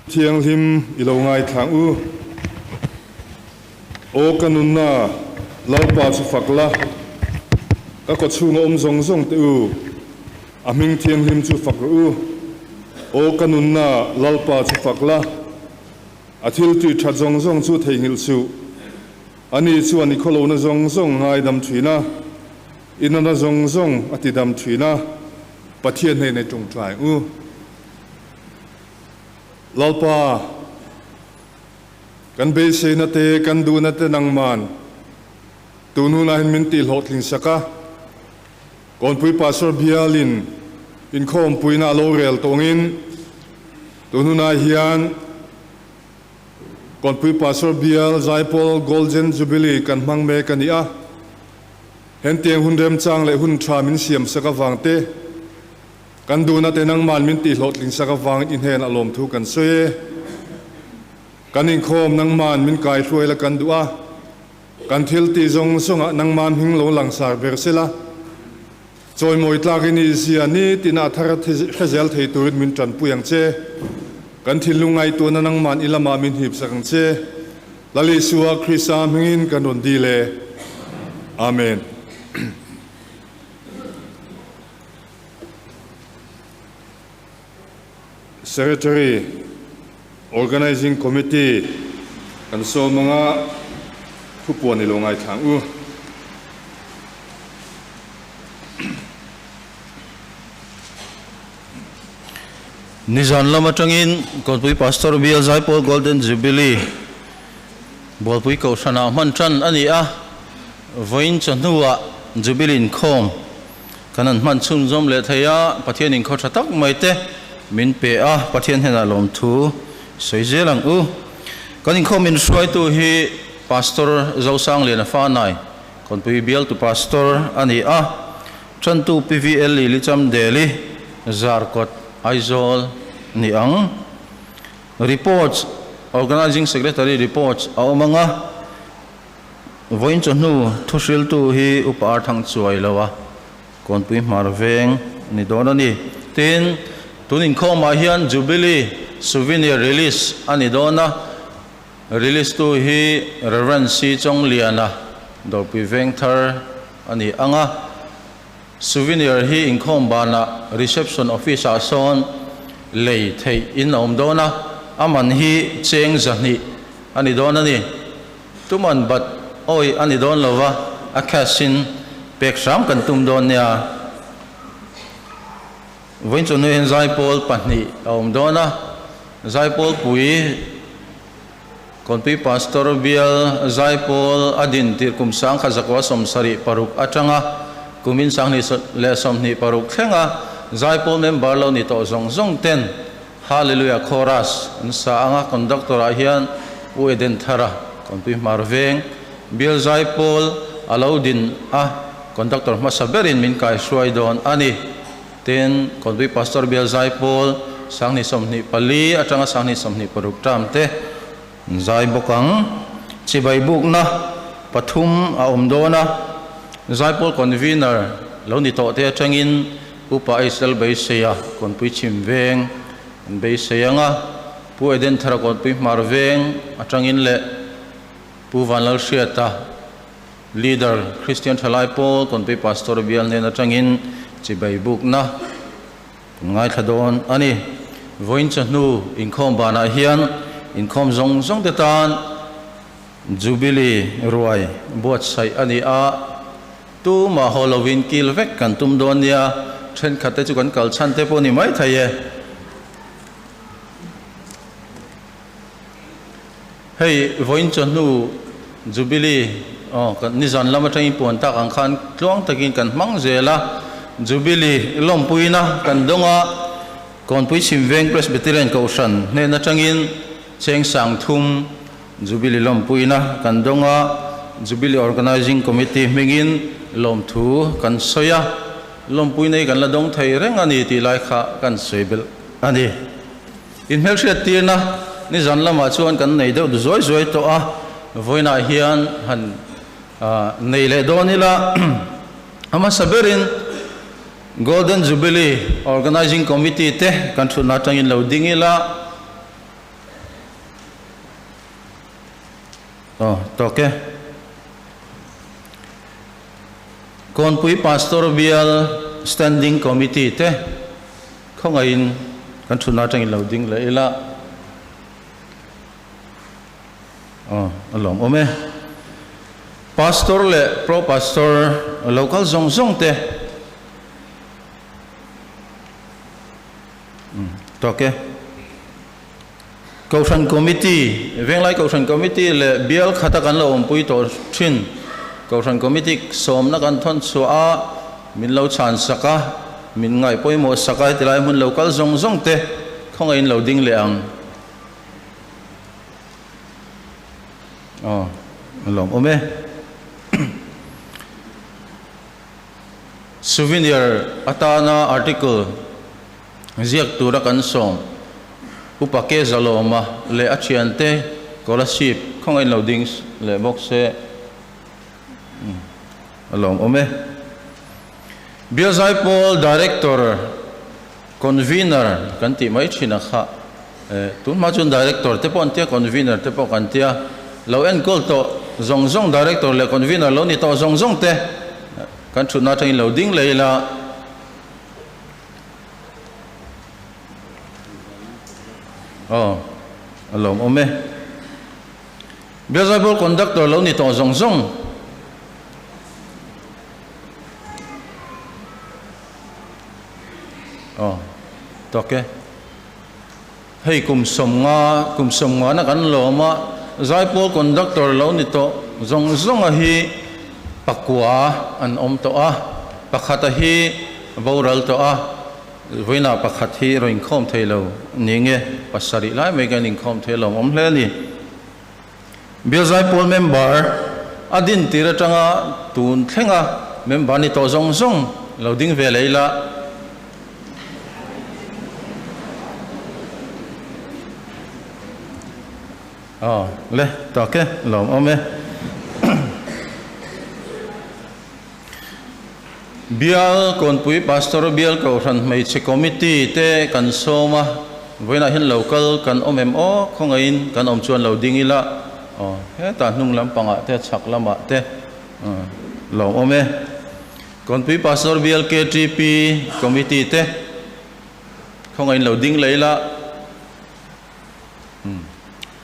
Thianghlim i lo ngaithlang u. Aw ka nunna, Lalpa chu fak la, ka kawchhunga awm zawng zawng teh u, a hming thianghlim chu fak rawh u. Aw ka nunna, Lalpa chu fak la, a thil tih that zawng zawng chu theihnghilh suh. Ani chuan i khawlohna zawng zawng ngaidam thin a, i nana zawng zawng a tidam thin a, Pathian hnenah i tawngtai u. Lalpa, kan beiseina te, kan duhna te nangman tun hunah hian min tihhlawhtling sak a, Kawnpui Pastor bialin inkhawmpuina a lo rel tawngin tun hunah hian Kawnpui Pastor bial Zaipawl Golden Jubilee kan hmang mek a ni a, hentiang hun remchang leh hun tha min siamsak avang te, Kan duhna te nangman min tihhlawhtling sak avangin i hnenah lawmthu kan sawi e. Kan inkhawm nangman min kaihruai la kan duh a, kan thil tih zawng zawngah nangman hming lo langsar ber sela, chawimawi tlak i nih zia nitin a thar hre zel thei turin min tanpui ang che. Kan thinlung ngaihtuahna nangman i lamah min hip sak ang che. Lal Isua Krista hmingin kan rawn dil e. Amen. Secretary, Organizing Committee kan sawm anga thupuan i lo ngaithlang u. Nizan lam atangin Kawlpui Pastor Bial Zaipawl Golden Jubilee Bualpui Kohhranah hman tan a ni a, vawiin chawhnuah Jubilee inkhawm Kan han hman chhunzawm leh thei a, Pathian inkhaw tha tak mai te min pe a, Pathian hnenah lawmthu sawi zel ang u. Kan inkhawm inhruaitu hi Pastor Zosangliana Fanai, Kawnpui bialtu Pastor a ni a, Tantu PVL Lilicham Deli, Zarkawt, Aizawl ni ang. Reports, Organising Secretary reports a awm ang a. Vawiin chawhnu thuhriltu hi Upa Arthang chuai lo a, Kawnpui hmar veng ni dawn a ni. Tin, tun inkhawmah hian Jubilee Souvenir Release a ni dawn a, release tu hi Rev. C. Chawngliana, Dawrpui Vengthar a ni ang a. Souvenir hi inkhawm banah Reception Office ah sawn lei theih in a awm dawn a, a man hi cheng 200 a ni dawn a ni. Tuman bat awi a ni dawn lo va, a cash in pek hram kan tum dawn nia. Vawiin chu hnuaiah hian zaipawl pahnih a awm dawn a, zaipawl pui Kawnpui Pastor bial zaipawl a din tirh kum 1976 atanga kumin 2026 thlenga zaipawl member lo ni tawh zawng zawng ten Hallelujah Chorus an sa ang a, conductor ah hian U Eden Thara, Kawnpui Hmar Veng, Bial Zaipawl a lo din a, conductor hmasa berin min kaihruai dawn a ni. Tin, Kawnpui Pastor Bial Zaipawl 2024 atanga 2026 term te an zai bawk ang. Chibai bukna pathum a awm dawn a, Zaipawl convener lo ni tawh te atangin Upa Israel beiseia Kawnpui chhim veng an beisei ang a, Pu Eden Thara Kawnpui hmar veng atangin leh Pu Vanlalhriata Leader Christian Thalai Pawl Kawnpui Pastor bial hnen atangin chibai bukna kan ngaithla dawn a ni. Vawiin chawhnu inkhawm banah hian inkhawm zawng zawng te tan Jubilee ruai buatsaih a ni a. Tumah haw lovin kil vek kan tum dawn nia, thenkhat te chu kan kal chhan te pawh ni mai thei e. Hei vawiin chawhnu Jubilee aw kan nizan lam atangin puan tak ang khan tluang takin kan hmang zel a, Jubilee lawmpuina kan dawng a, Kawnpui Chhimveng Presbyterian Kohhran hnen atangin cheng 3000, Jubilee lawmpuina kan dawng a, Jubilee Organising Committee hmingin lawmthu kan sawi a, lawmpuina hi kan la dawng thei reng a ni tih lai kha kan sawi belh a ni. Inhmelhriat tirna nizan lamah chuan kan nei deuh zuai zuai tawh a, vawiinah hian han nei leh dawn ila, a hmasa berin Golden Jubilee Organising Committee te kan thutna atangin lo ding ila. Aw tawk e. Kawnpui Pastor Bial Standing Committee te khawngaihin kan thutna atangin lo ding leh ila. Aw a lawmawm e. Pastor leh Pro Pastor local zawng zawng te tawk e. Kohhran Committee, Venglai Kohhran Committee leh bial khata kan lo awmpui tawh thin. Kohhran Committee sawmna kan thawn chhuah a, min lo chhan sak a, min ngaih pawimawh sak a, heti lai hmun lo kal zawng zawng te khawngaihin lo ding leh ang. Aw, a lawmawm e. Souvenir atana article ziak tura kan sawm Upa Ke Zalawma leh a thiante Kolasib khawngaih lo ding leh bawk se a lawmawm e. Bial Zaipawl Director Convener kan tih mai thin a kha tun hma chuan Director te pawh an tia Convener te pawh kan tia lo enkawl tawh zawng zawng Director leh Convener lo ni tawh zawng zawng te kan thutna atangin lo ding leh ila. Aw, a lawmawm e. Bialzaipawl conductor lo ni tawh zawng zawng. Aw, tawk e. Hei kum sawmnga, kum sawmngana kan lawm a, Zaipawl conductor lo ni tawh zawng zawnga hi pakua an awm tawh a, pakhata hi boral tawh a, vawiinah pakhat hi rawn inkhawm thei lo ni nge, pasarih lai mai kan inkhawm thei a lawmawm hle a ni. Bial Zaipawl member a din tir atanga tun thlenga member ni tawh zawng zawng lo ding ve leh ila. Aw le tak e lawmawm e. Bial Kawnpui Pastor Bial Kohhran Hmeichhe Committee te kan sawm a, vawiinah hian lo kal kan awm em aw, khawngaihin kan awm chuan lo ding ila, aw hetah hnung lampangah te chhak lamah te lo awm e. Kawnpui Pastor Bial KTP Committee te khawngaihin lo ding leh ila,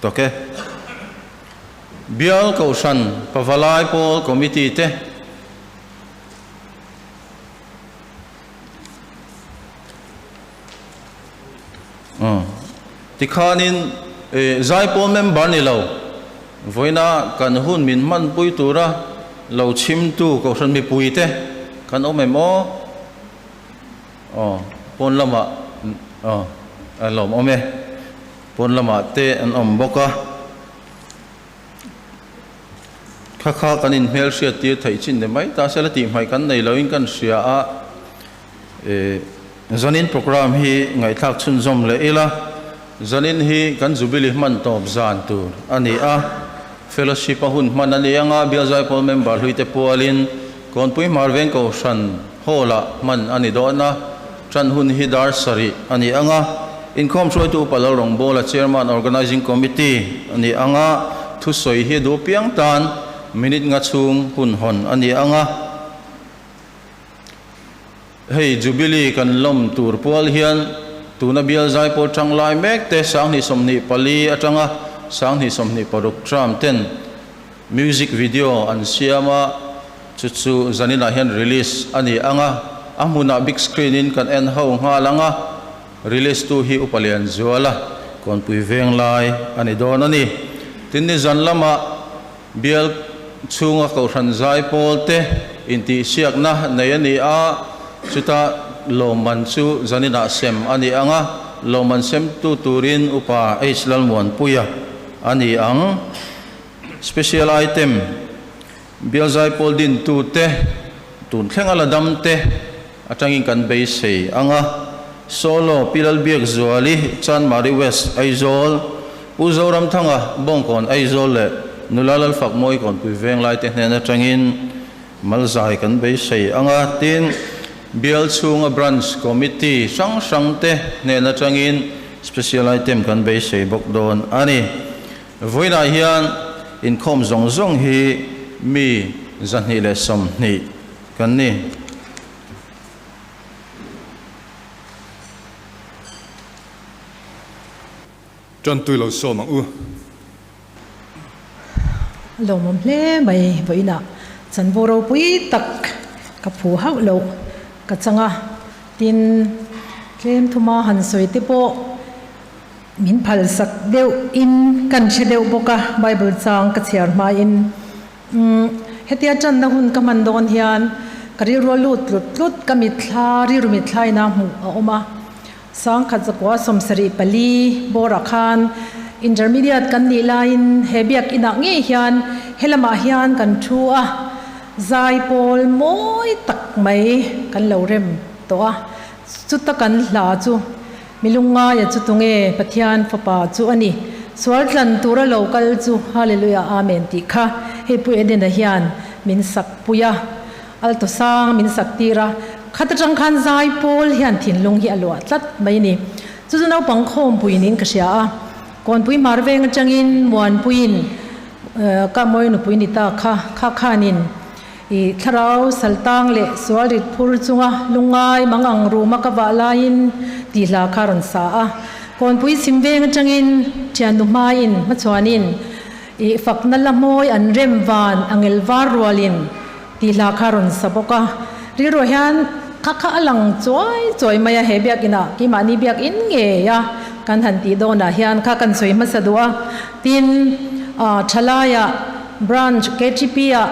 tawk e. Bial Kohhran Pavalai Pawl Committee te. Tikhanin Zaipawl member ni lo, vawiina kan hun min hmanpui tura lo chhimtu Kohhran mipuite kan awm em aw? Aw, pawn lamah aw a lawmawm e, pawn lamah te an awm bawk a. Kha kha kan inhmel hriat tir theih chin ni mai ta se la tih hmaih kan nei loin kan hria a, e zanin program hi ngaihthlak chhunzawm leh ila, zanin hi kan Jubilee hman tawp zan tur a ni a, fellowship a hun hman a ni anga Bial Zaipawl member hluite pualin Kawnpui Hmarveng Kohhran Hall-ah hman a ni dawn a, tan hun hi dar sarih a ni anga, inkhawm hruaitu Upa Lalrawngbawla Chairman Organising Committee a ni anga, thusawi hi duh piang tan minute nga chhung hun hawn a ni anga, hei Jubilee kan lawm tur pual hian tuna bial zaipawl tang lai mek te 2024 atanga 2026 term ten Music video an siam a, chu chu zaninah hian release a ni ang a, a hmunah big screen in kan en ho nghal ang a, release tu hi Upa Lianzuala Kawnpui Venglai a ni dawn a ni. Tin ni zan lamah bial chhunga Kohhran Zaipawl te intihsiakna nei a ni a, chuta lawmman chu zaninah sem a ni ang a, lawmman semtu turin Upa H Lalmuanpuia a ni ang. Special item, Bial Zaipawl dintute, tun thlenga la damte atangin kan beisei ang a. Solo, Pi Lalbiakzuali, Chanmari West, Aizawl, Pu Zoramthanga, Bawngkawn, Aizawl leh Nula Lalfakmawi Kawnpui Venglaite hnen atangin malzai kan beisei ang a. Tin, Bial chhunga Branch Committee hrang hrangte hnen atangin Special item kan beisei bawk dawn a ni. Vawiinah hian Inkhawm zawng zawng hi mi 220 kan ni. Ṭantui lo sawm ang u. A lawmawm hle mai vawiinah chanvo ropui tak ka phu hauh loh ka chang a, tin tlem thuma han sawi te pawh min phalsak deuh in kan hre deuh bawk a, Bible chang ka chhiar hmain umm hetia tanna hun ka hman dawn hian ka rilru a lut tlut tlut ka mitthla rilru mitthla ina hmuh a awm a. 1974 bawrah khan Intermediate kan nih laiin he biakinah ngei hian helamah hian kan thu a, zaipawl mawi tak mai kan lo rem tawh a, chuta kan hla chu Milungngaia chu tunge Pathian fapa chu a ni, sual tlan tura lo kal chu Hallelujah Amen tih kha hei Pu Edena hian min sak pui a. Alto sang min sak tir a, khat atang khan zai pawl hian thinlung hi a luah tlat mai ni. Chu chu naupang khawmpui niin ka hria a, Kawnpui hmar veng atangin Muanpuiin ka mawi nupui ni ta kha, kha khanin i thlarau saltang leh sual rit phur chunga lungngai mang ang ruma ka vah laiin tih hla kha rawn sa a. Kawnpui chhim veng atangin thiannu hmaiin hmachhuanin i fakna la hmawi an rem van angel var rualin Tih hla kha rawn sa bawk a, rilruah hian kha kha a lang chuai chuai mai a, he biakinah keimahni biakin ngei a kan han tih dawnah hian kha kan sawi hmasa duh a, tin Thalaiah Branch KTP ah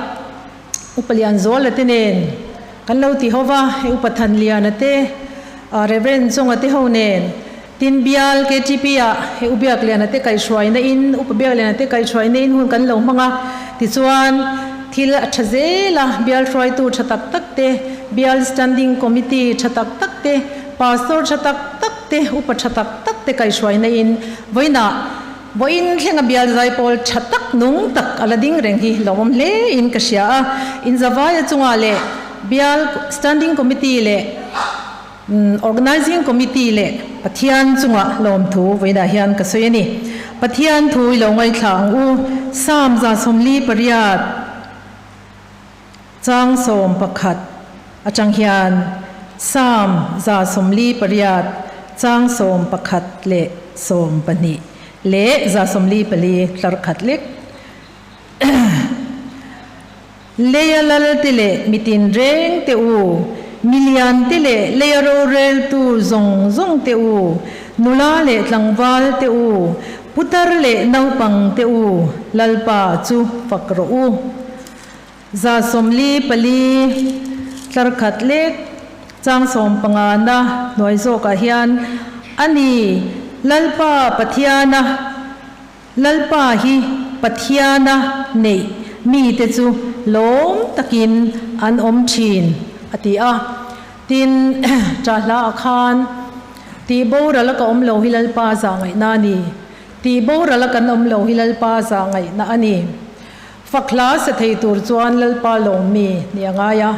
Upa Lianzuala te nen kan lo ti ho va, hei Upa Thanliana te, Reverend Chawnga te ho nen, tin Bial KTP ah hei U Biakliana te kaihhruaina in, Upa Biakliana te kaihhruaina in hun kan lo hmang a, tichuan thil a tha zel a, Bial hruaitu tha tak tak te, Bial Standing Committee tha tak tak te, Pastor tha tak tak te, Upa tha tak tak te kaihhruaina in vawiinah vawiin thlenga Bial zaipawl tha tak nung tak a la ding reng hi lawmawm hle in ka hria a, inzavaia chungah leh Bial Standing Committee leh Organising Committee leh Pathian chungah lawmthu vawiinah hian ka sawi a ni. Pathian thu i lo ngaithla ang u. Psalm 48 chang 11 atang hian Psalm 48 chang 11 leh 12 leh 144 tlar khat lek. Leia lal te leh mitin reng te u, milian te leh leia roreltu zawng zawng te u, nula leh tlangval te u, putar leh naupang te u, Lalpa chu fak rawh u. 44 tlar khat lek chang 15 na hnuai zawkah hian a ni, Lalpa Pathiana Lalpa hi Pathiana neih mite chu lawm takin an awm thin, a ti a. Tin, Ṭahhlaah khan, Tih boral a ka awm lo hi Lalpa zah ngaihna a ni. Tih boral a kan awm lo hi Lalpa zah ngaihna a ni. Fak hla sa thei tur chuan Lalpa lawm mi ni a ngai a.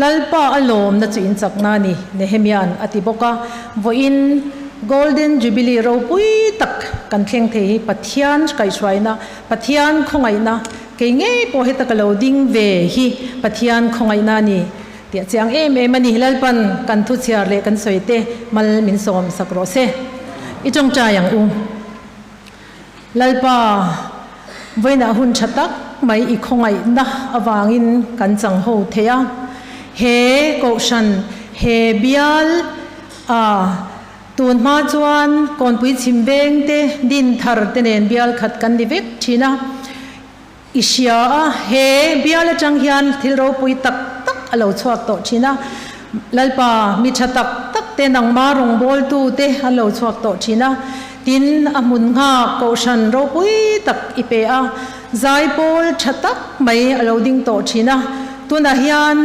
Lalpa a lawmna chu in chakna a ni, Nehemia'n a ti bawk a. Vawiin Golden Jubilee ropui tak kan thleng thei hi Pathian kaihhruaina, Pathian khawngaihna, kei ngei pawh heta ka lo ding ve hi Pathian khawngaihna a ni tih a chiang em em a ni. Lalpan kan thu chhiar leh kan sawi te mal min sawm sak rawh se. I tawngtai ang u. Lalpa, vawiinah hun tha tak mai i khawngaihna avangin kan chang ho thei a. He kohhran, he bial a tun hma chuan Kawnpui chhim veng te, din thar te nen bial khat kan ni vek thin a. I hria a, he bial atang hian thil ropui tak tak a lo chhuak tawh thin a. Lalpa, mi tha tak tak te, nangma rawngbawltu te an lo chhuak tawh thin a. Tin, a hmun nghak kohhran ropui tak i pe a, zaipawl tha tak mai a lo ding tawh thin a. Tunah hian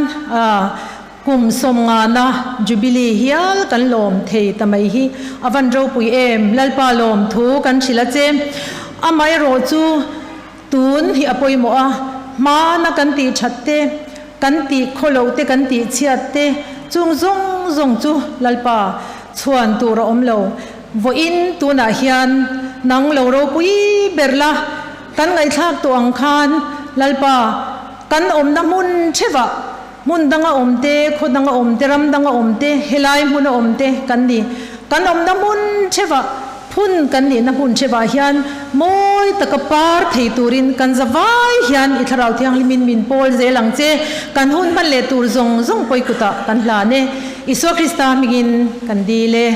kum sawmngana Jubilee hial kan lawm thei ta mai hi a van ropui em! Lalpa lawmthu kan hrilh a che. Amaherawh chu Tun hi a pawimawh a, hmana kan tih that te, kan tih khawloh te, kan tih chhiat te, chung zawng zawng chu Lalpa chhuan tur a awm lo. Vawiin tunah hian nang lo ropui ber la, Kan ngaihthlak tawh ang khan Lalpa, kan awmna hmun theuhah hmun danga awm te, khaw danga awm te, ram danga awm te, helai hmuna awm te kan ni. Kan awmna hmun theuhah phun kan nihna hmun theuhah hian mawi taka par thei turin kan za vai hian i Thlarau Thianghlimin min pawl zel ang che. Kan hun hman leh tur zawng zawng pawi kutah kan hlan e. Isua Krista hmingin kan dil e.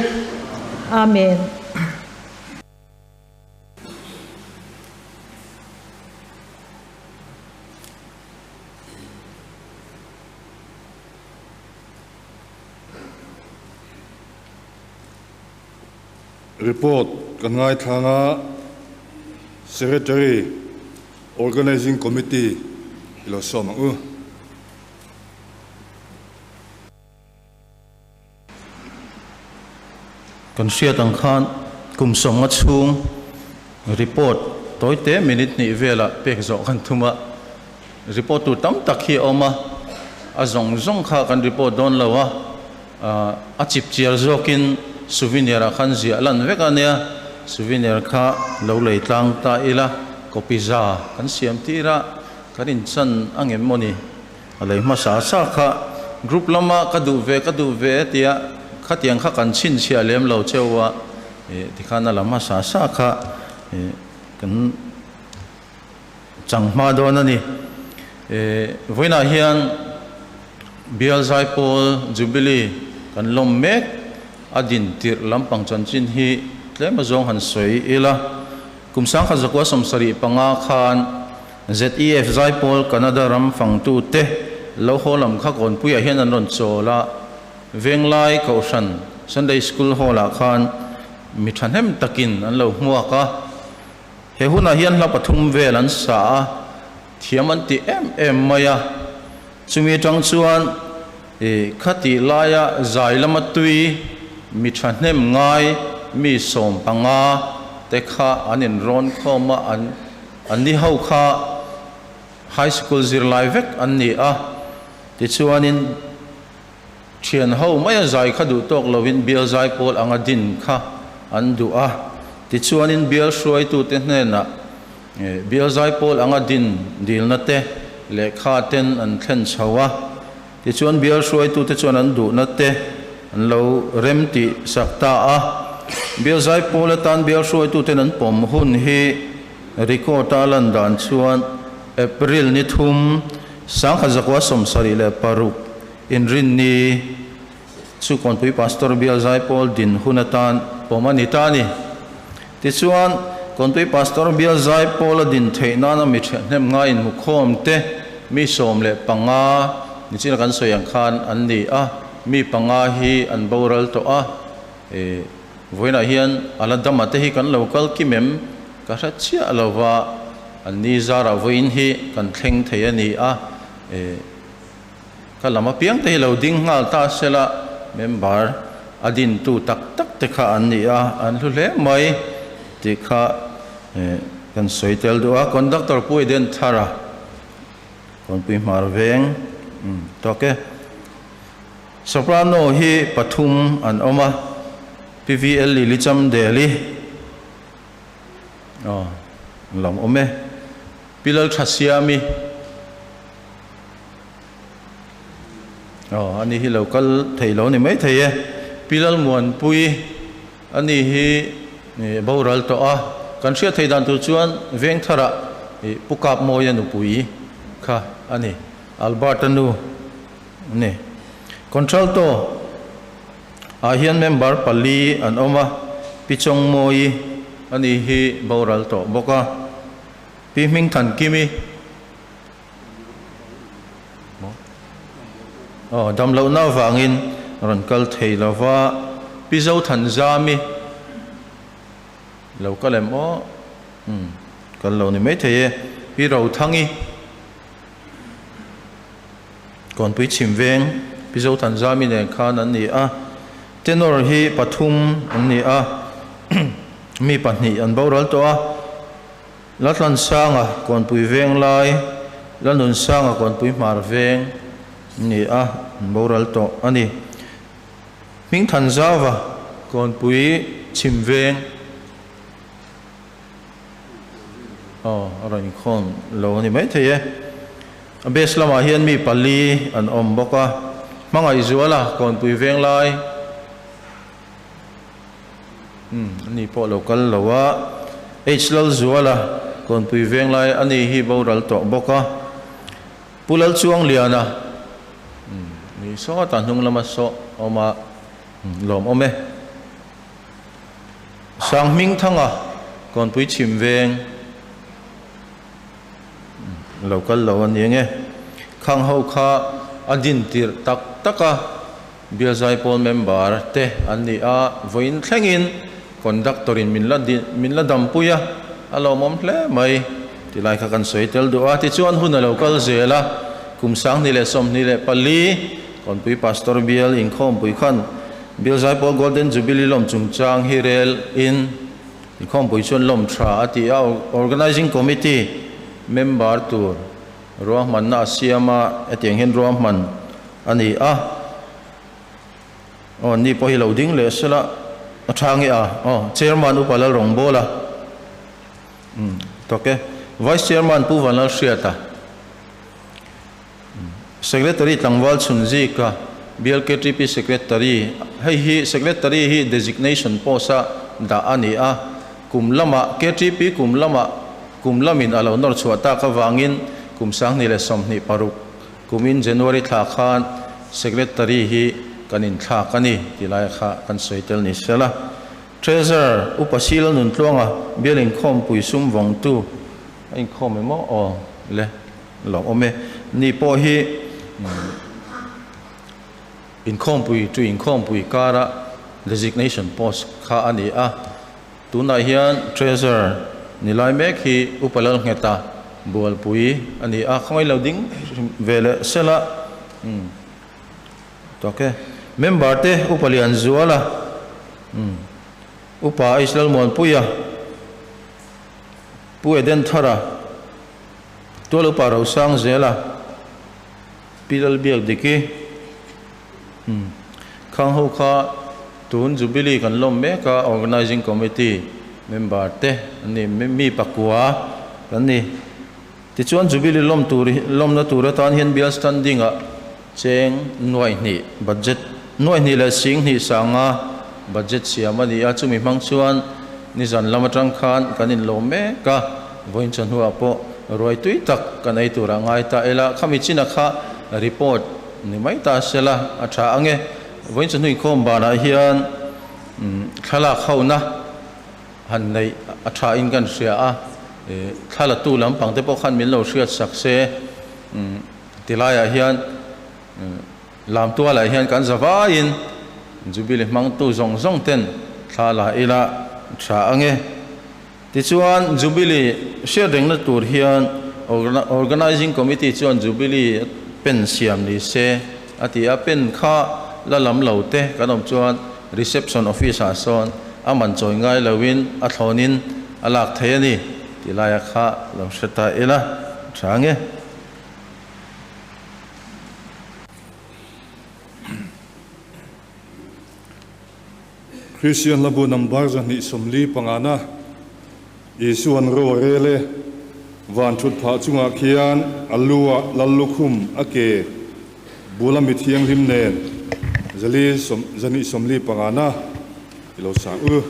Amen. Report kan ngaithlang a, Secretary, Organising Committee i lo sawm ang u. Kan hriat ang khan kum sawmnga chhung report tawite minute hnih velah pek zawh kan thum a, report tur tam tak hi a awm a, a zawng zawng kha kan report dawn lo a, a chip chiar zawkin souvenir ah khan ziah lan vek a nia, souvenir kha lo lei tlang ta ila copy za kan siam tir a, kan inchan ang em maw ni? A lei hmasa sa kha group lama ka duh ve ka duh ve tia khatiang kha kan chhinchhiah lem lo cheu a, tikhan a la hmasa sa kha kan chang hma dawn a ni. Vawiinah hian Bial Zaipawl Jubilee kan lawm mek a din tirh lampang chanchin hi tlem azawng han sawi ila. Kum 1975 khan ZEF Zaipawl Canada ram fangtute lo haw lam kha Kawnpuiah hian an rawn chawl a, Venglai Kohhran Sunday School Hall-ah khan mi thahnem takin an lo hmuak a. He hunah hian hla pathum vel an sa a, thiam an ti em em mai a. Chumi atang chuan khatih laia zai lama tui mi thahnem ngai mi 15 te kha an inrawn khawm a, an An ni ho kha high school zirlai vek an ni a, tichuanin thian ho maia zai kha duh tawk lovin bial zai pawl anga din kha an duh a, tichuanin bial hruaitute hnenah bial zai pawl anga din dilna te lehkha ten an thlen chho a, tichuan bial hruaitute chuan an duhna te an lo rem tih sak ta a, bial zai pawl atan bial hruaituten an pawm hun hi Record a lan dan chuan April ni thum, 1976 inrinni chu Kawnpui Pastor Bial Zaipawl din hun atan pawm a ni ta a ni. Tichuan, Kawnpui Pastor Bial Zaipawl a din theih nana mi thehnem ngai inhmukhawm te mi 15 nichina kan sawi ang khan an ni a, mi panga hi an boral tawh a. Vawiinah hian a la dama te hi kan lo kal kim em? Ka hre chiah lo va, an ni zarah vawiin hi kan thleng thei a ni a, ka lam apiang te hi lo ding nghal ta sela member a dintu tak tak te kha an ni a, an hlu hle mai tih kha kan sawi tel duh a. Conductor Pu Eden Thara, Kawnpui Hmar Veng, tawk e. Soprano hi pathum an awm a, PVL Lily Chamdeli, aw an lo awm e, Pi Lalthasiami, aw ani hi lo kal thei lo ni mai thei e, Pi Lalmuanpui ani hi boral tawh a, kan hriat thei dan tur chuan Vengtharah Pu Kapmawia nupui kha a ni, Albert-a nu. Ni. Contralto ah hian member pali an awm a, Pi Chawngmawi a ni hi boral tawh bawk a, Pi Hmingthankimi aw damlohna avangin rawn kal thei lo va, Pi Zothanzami lo kal em aw? Umm kal lo ni maithei e, Pi Rothangi. Kawnpui chhim veng Pi Zothanzami nen khan an ni a, tenor hi pathum an ni a, mi pahnih an boral tawh a, Latlansanga Kawnpui veng lai, Lanunsanga Kawnpui hmar veng an ni a, an boral tawh a ni. Hmingthanzauva Kawnpui chhim veng. Aw a rawn inkhawm lo a ni maithei e. A base lamah hian mi pali an awm bawk a, Hmangaihzuala Kawnpui Venglai umm ani pawh lo kal lo a, H Lalzuala Kawnpui Venglai ani hi boral tawh bawk a, Pu Lalchuangliana umm ni sawtah hnung lama sawh a awm a, lawmawm e. Sanghmingthanga Kawnpui chhim veng lo kal lo a ni ange. Khang ho kha a din tirh tak tak a, Bial Zaipawl member te an ni a, vawiin thlengin conductor in min la min la dampui a, a lawmawm hle mai tilai kha kan sawi tel duh a. Tichuan hun a lo kal zel a, kum 2024 Kawnpui Pastor Bial inkhawmpui khan Bial Zaipawl Golden Jubilee lawm chungchang hi rel in inkhawmpui chuan lawm tha a ti a, Organising Committee member tur ruahmanna a siam a, hetiang hian ruahman a ni a. Aw ni pawh hi lo ding leh sela a tha nge a, aw Chairman Upa Lalrawngbawla, umm tawk e, Vice Chairman Pu Vanlalhriata. Secretary tlangval chhun zika Bial KTP Secretary, hei hi Secretary hi designation post a dah a ni a, kum lamah KTP kum lamah kum lamin a lo nawr chhuah tak avangin kum 2026 kumin January thla khan Secretary hi kan inthlak a ni tih lai kha kan sawi tel ni sela. Treasurer Upa Sila Nuntluanga Bial Inkhawmpui sum vawngtu a inkhawm emaw aw le. Lo awm e. Ni pawh hi inkhawmpui tu inkhawmpui kara designation post kha a ni a. Tunah hian Treasurer ni lai mek hi Upa Lalngheta Bualpui a ni a. Khawngaih lo ding ve leh sela. Tawk e. Member te Upa Lianzuala, Upa H Lalmuanpuia, Pu Eden Thara, Tual upa Rosang Zela, Pi Lalbiak Diki, umm khang ho kha tun Jubilee kan lawm mek a, Organising Committee member te an ni, mi pakua kan ni. Tichuan Jubilee lawm tur lawmna tur atan hian bial standing ah cheng nuai hnih budget nuai hnih leh sing hnih sanga budget siam a ni a, chumi hmang chuan nizan lam atang khan kan inlawm mek a, vawiin chawhnuah pawh ruai tui tak kan ei turah ngai ta ila, khami china kha report ni mai ta sela a tha ang e. Vawiin chawhnu inkhawm banah hian thlalak hona han neih a tha in kan hria a, thlalatu lampang te pawh khan min lo hriat sak se. Tilaiah hian Lamtualah hian kan zavaiin Jubilee hmangtu zawng zawng ten thla la ila tha ange. Tichuan Jubilee hriat rengna tur hian Organising Committee chuan Jubilee pen siam ni se a ti a, pen kha la lam lo te kan awm chuan Reception Office ah sawn a man chawi ngai loin a thlawnin a lak thei a ni tilaia kha lo hre ta ila tha ange. Kristian hlabu number 245 na Isuan ro a rel e. Van thut phah chungah khian a lu ah lal lukhum a ke bula mi thianghlim nen zali 245 na i lo sang u.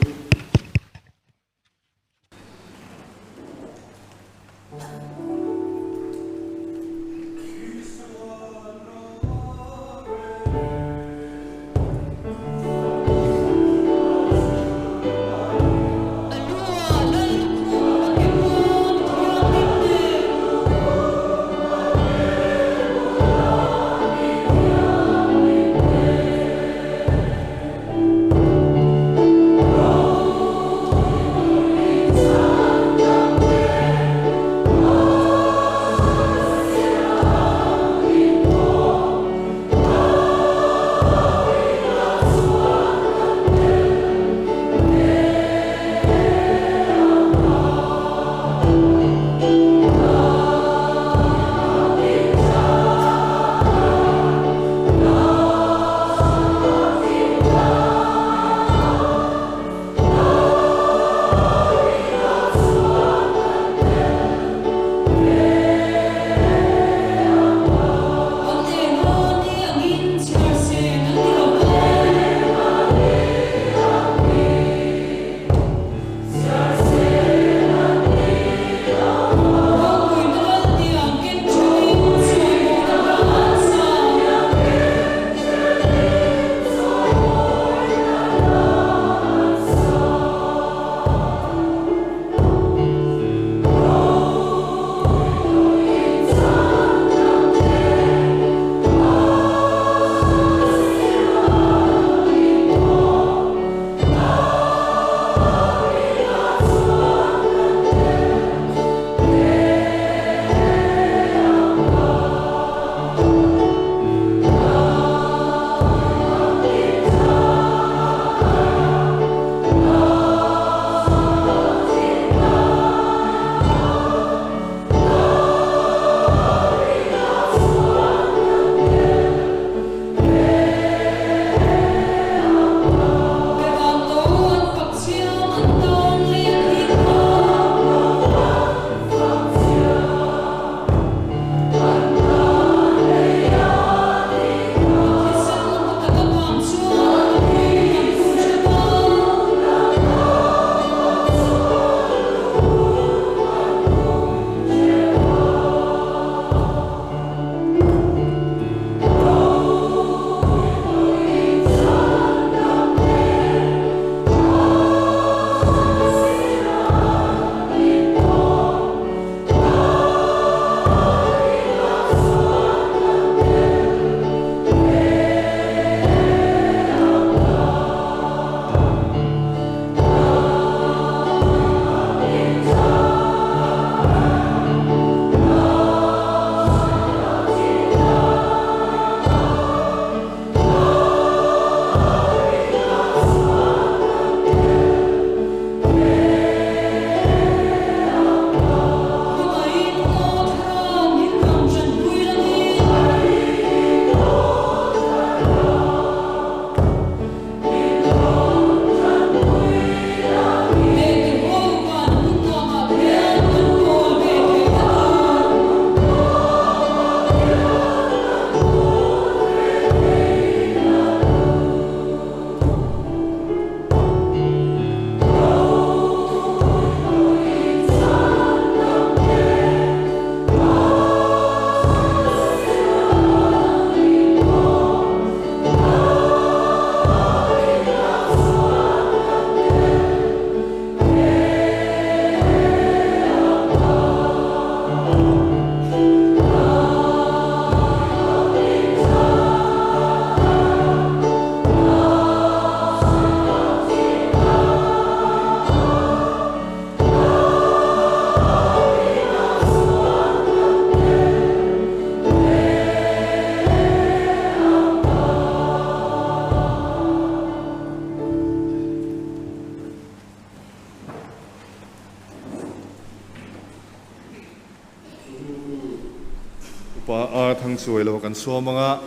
Thangchuailo kan sawm ang a,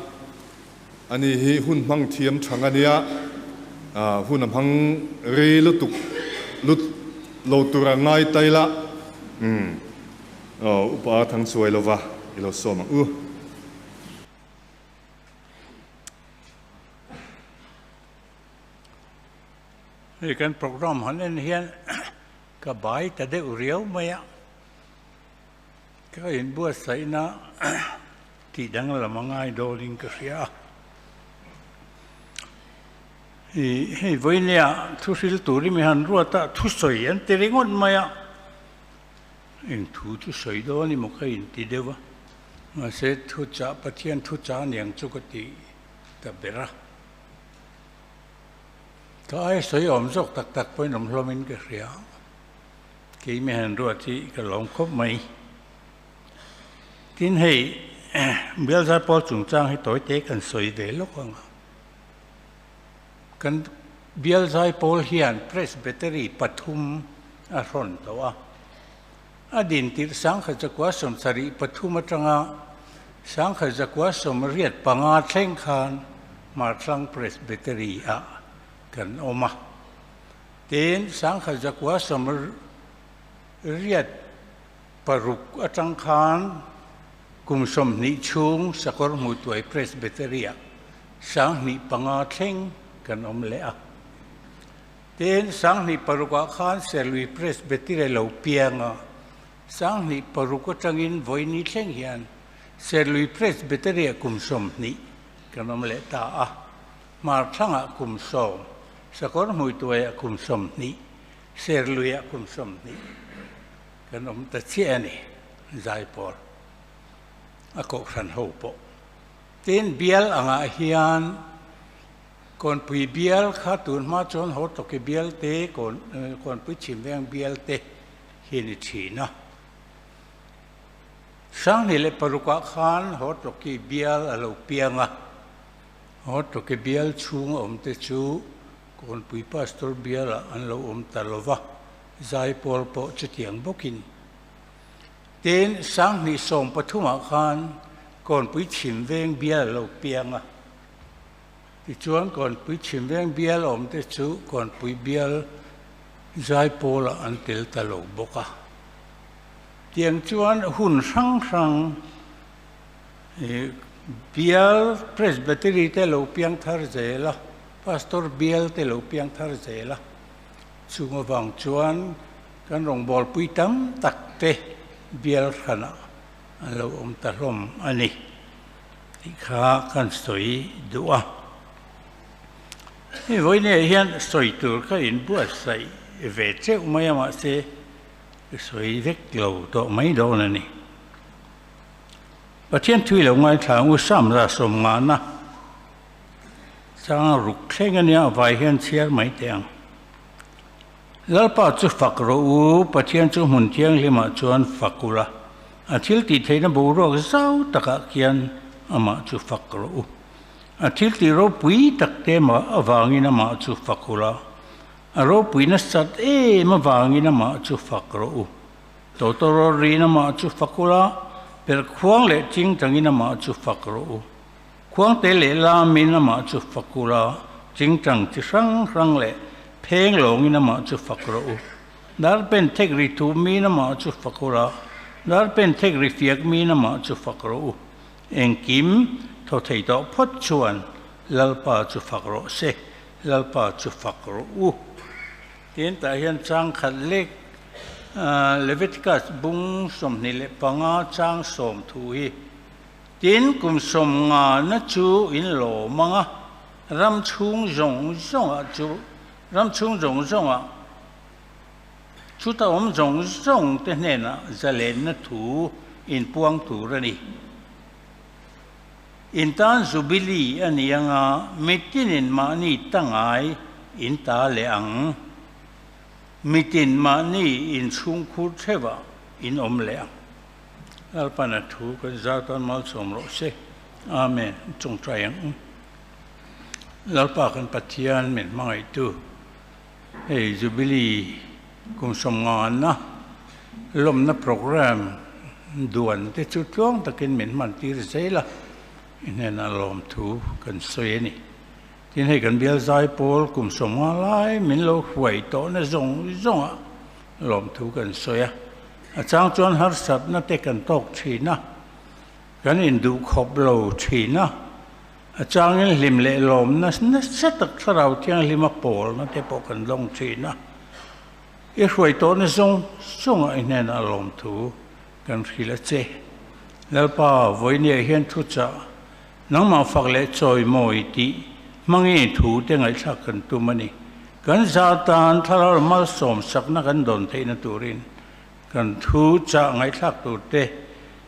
ani hi hun hmang thiam thang a nia, hun a hmang rei lutuk lut lo tur a ngai ta ila, umm Upa Thangchuailova i lo sawm ang u. Hei kan program han en hian ka bai ta deuh riau mai a, ka inbuatsaihna tih danglam a ngai dawlin ka hria a. Ih hei vawinia thu hril turin mi han ruat a, thusawi an ti ringawt mai a, eng thu chu sawi dawn emaw ka inti deuh a, mahse thuchah Pathian thuchah aniang chu ka ti ta ber a. Ka ai sawi awm zawk tak tak pawhin awm hlawmin ka hria. Kei mi han ruat hi ka lawm khawp mai. Tin hei Bialzar pawl chungchang hi tawi te kan sawi ve lawk ang a. Kan Bialzai pawl hian Presbytery pathum a hrawn tawh a. A din tirh 1973 atanga 1985 thleng khan Hmarthlang Presbytery ah kan awm a. Tin, 1986 atang khan kum 20 chhung Sakawr Hmuituai Presbytery ah 2005 thleng kan awm leh a. Tin, 2006 ah khan Serlui Presbytery lo piang a, 2006 atangin vawiini thleng hian Serlui Presbytery ah kum 20 kan awm leh ta a, Hmarthlangah kum 10, Sakawr Hmuituaiah kum 20, Serluiah kum 20 kan awm ta chiah a ni, Zaipawl a kohhran ho pawh. Tin, bial angah hian Kawnpui bial kha tun hma chuan haw tawki bial te, Kawnpui chhimveng bial te hi a ni thin a. 2006 ah khan haw tawki bial a lo piang a, haw tawki bial chhung a awm te chu Kawnpui Pastor bial ah an lo awm ta lo va, Zaipawl pawh chutiang bawkin. Tin, 2013 ah khan Kawnpui chhimveng bial a lo piang a. Tichuan Kawnpui Chhimveng bial awmte chu Kawnpui bial Zaipawlah an tel ta lo bawk a. Tiang chuan hun hrang hrang bial Presbytery te lo piang thar zel a, Pastor bial te lo piang thar zel a. Chung avang chuan kan rawngbawlpui tam tak te bial hranah an lo awm ta hlawm a ni. Tih kha kan sawi duh a. Hei vawiinah hian sawi tur ka inbuatsaih ve cheuh mai a mahse ka sawi vek lo tawh mai dawn a ni. Pathian thui lo ngaithla ang u Samra sawmngana chang ruk thleng a nia vai hian chhiar mai teh ang. Lalpa chu fak rawh u, Pathian chu hmun thianghlimah chuan fak ula, a thil tih theihna boruak zau takah khian amah chu fak rawh u. A thil tih ropui tak te avangin amah chu fak ula, a ropui nasat em avangin amah chu fak rawh u. Tawtawrawt riin amah chu fak ula, perhkhuang leh chingtangin amah chu fak rawh u. Khuangte leh lamin amah chu fak ula, chingchang chi hrang hrang leh pheng lawngin amah chu fak rawh u. Dar pen thek ri thumin amah chu fak ula, dar pen thek ri fiak min amah chu fak rawh u. Engkim thaw thei tawh phawt chuan Lalpa chu fak rawh se, Lalpa chu fak rawh u. Tin tah hian chang khat lek Leviticus bung 25 chang 10 thu hi Tin, kum 50 na chu in lawm ang a, ram chhung zawng zawngah chu ram chhung zawng zawngah chuta awm zawng zawng te hnenah zalenna thu in puang tur a ni. In tan Jubilee a ni ang a, mitinin mahni tangai in ta leh ang. Mitin mahni inchhungkhur theuhah in awm leh ang. Lalpan a thu kan zar tan malsawm rawh se. Amen. Chawngtai ang u. Lalpa kan Pathian min hmangaihtu hei Jubilee kum 50 na lawmna program duan te chu tluang takin min hman tir zel a. I hnenah lawmthu kan sawi a ni. Tin, hei kan bial zaipawl kum 50 lai min lo hruai tawhna zawng zawngah lawmthu kan sawi a. A chang chuan harsatna te kan tawk thin a, kan induhkhawp lo thin a. A changin hlim leh lawmna nasa tak thlarau thianghlima pawlna te pawh kan lawng thin a. I hruai tawhna zawng zawngah i hnenah lawmthu kan hrilh a che. Lalpa, vawinia hian thuchah nangmah fak leh chawimawi tih hmangin thu te ngaihthlak kan tum a ni. Kan za tan thlarau malsawm sakna kan dawn theihna turin kan thu chah ngaihthlak tur te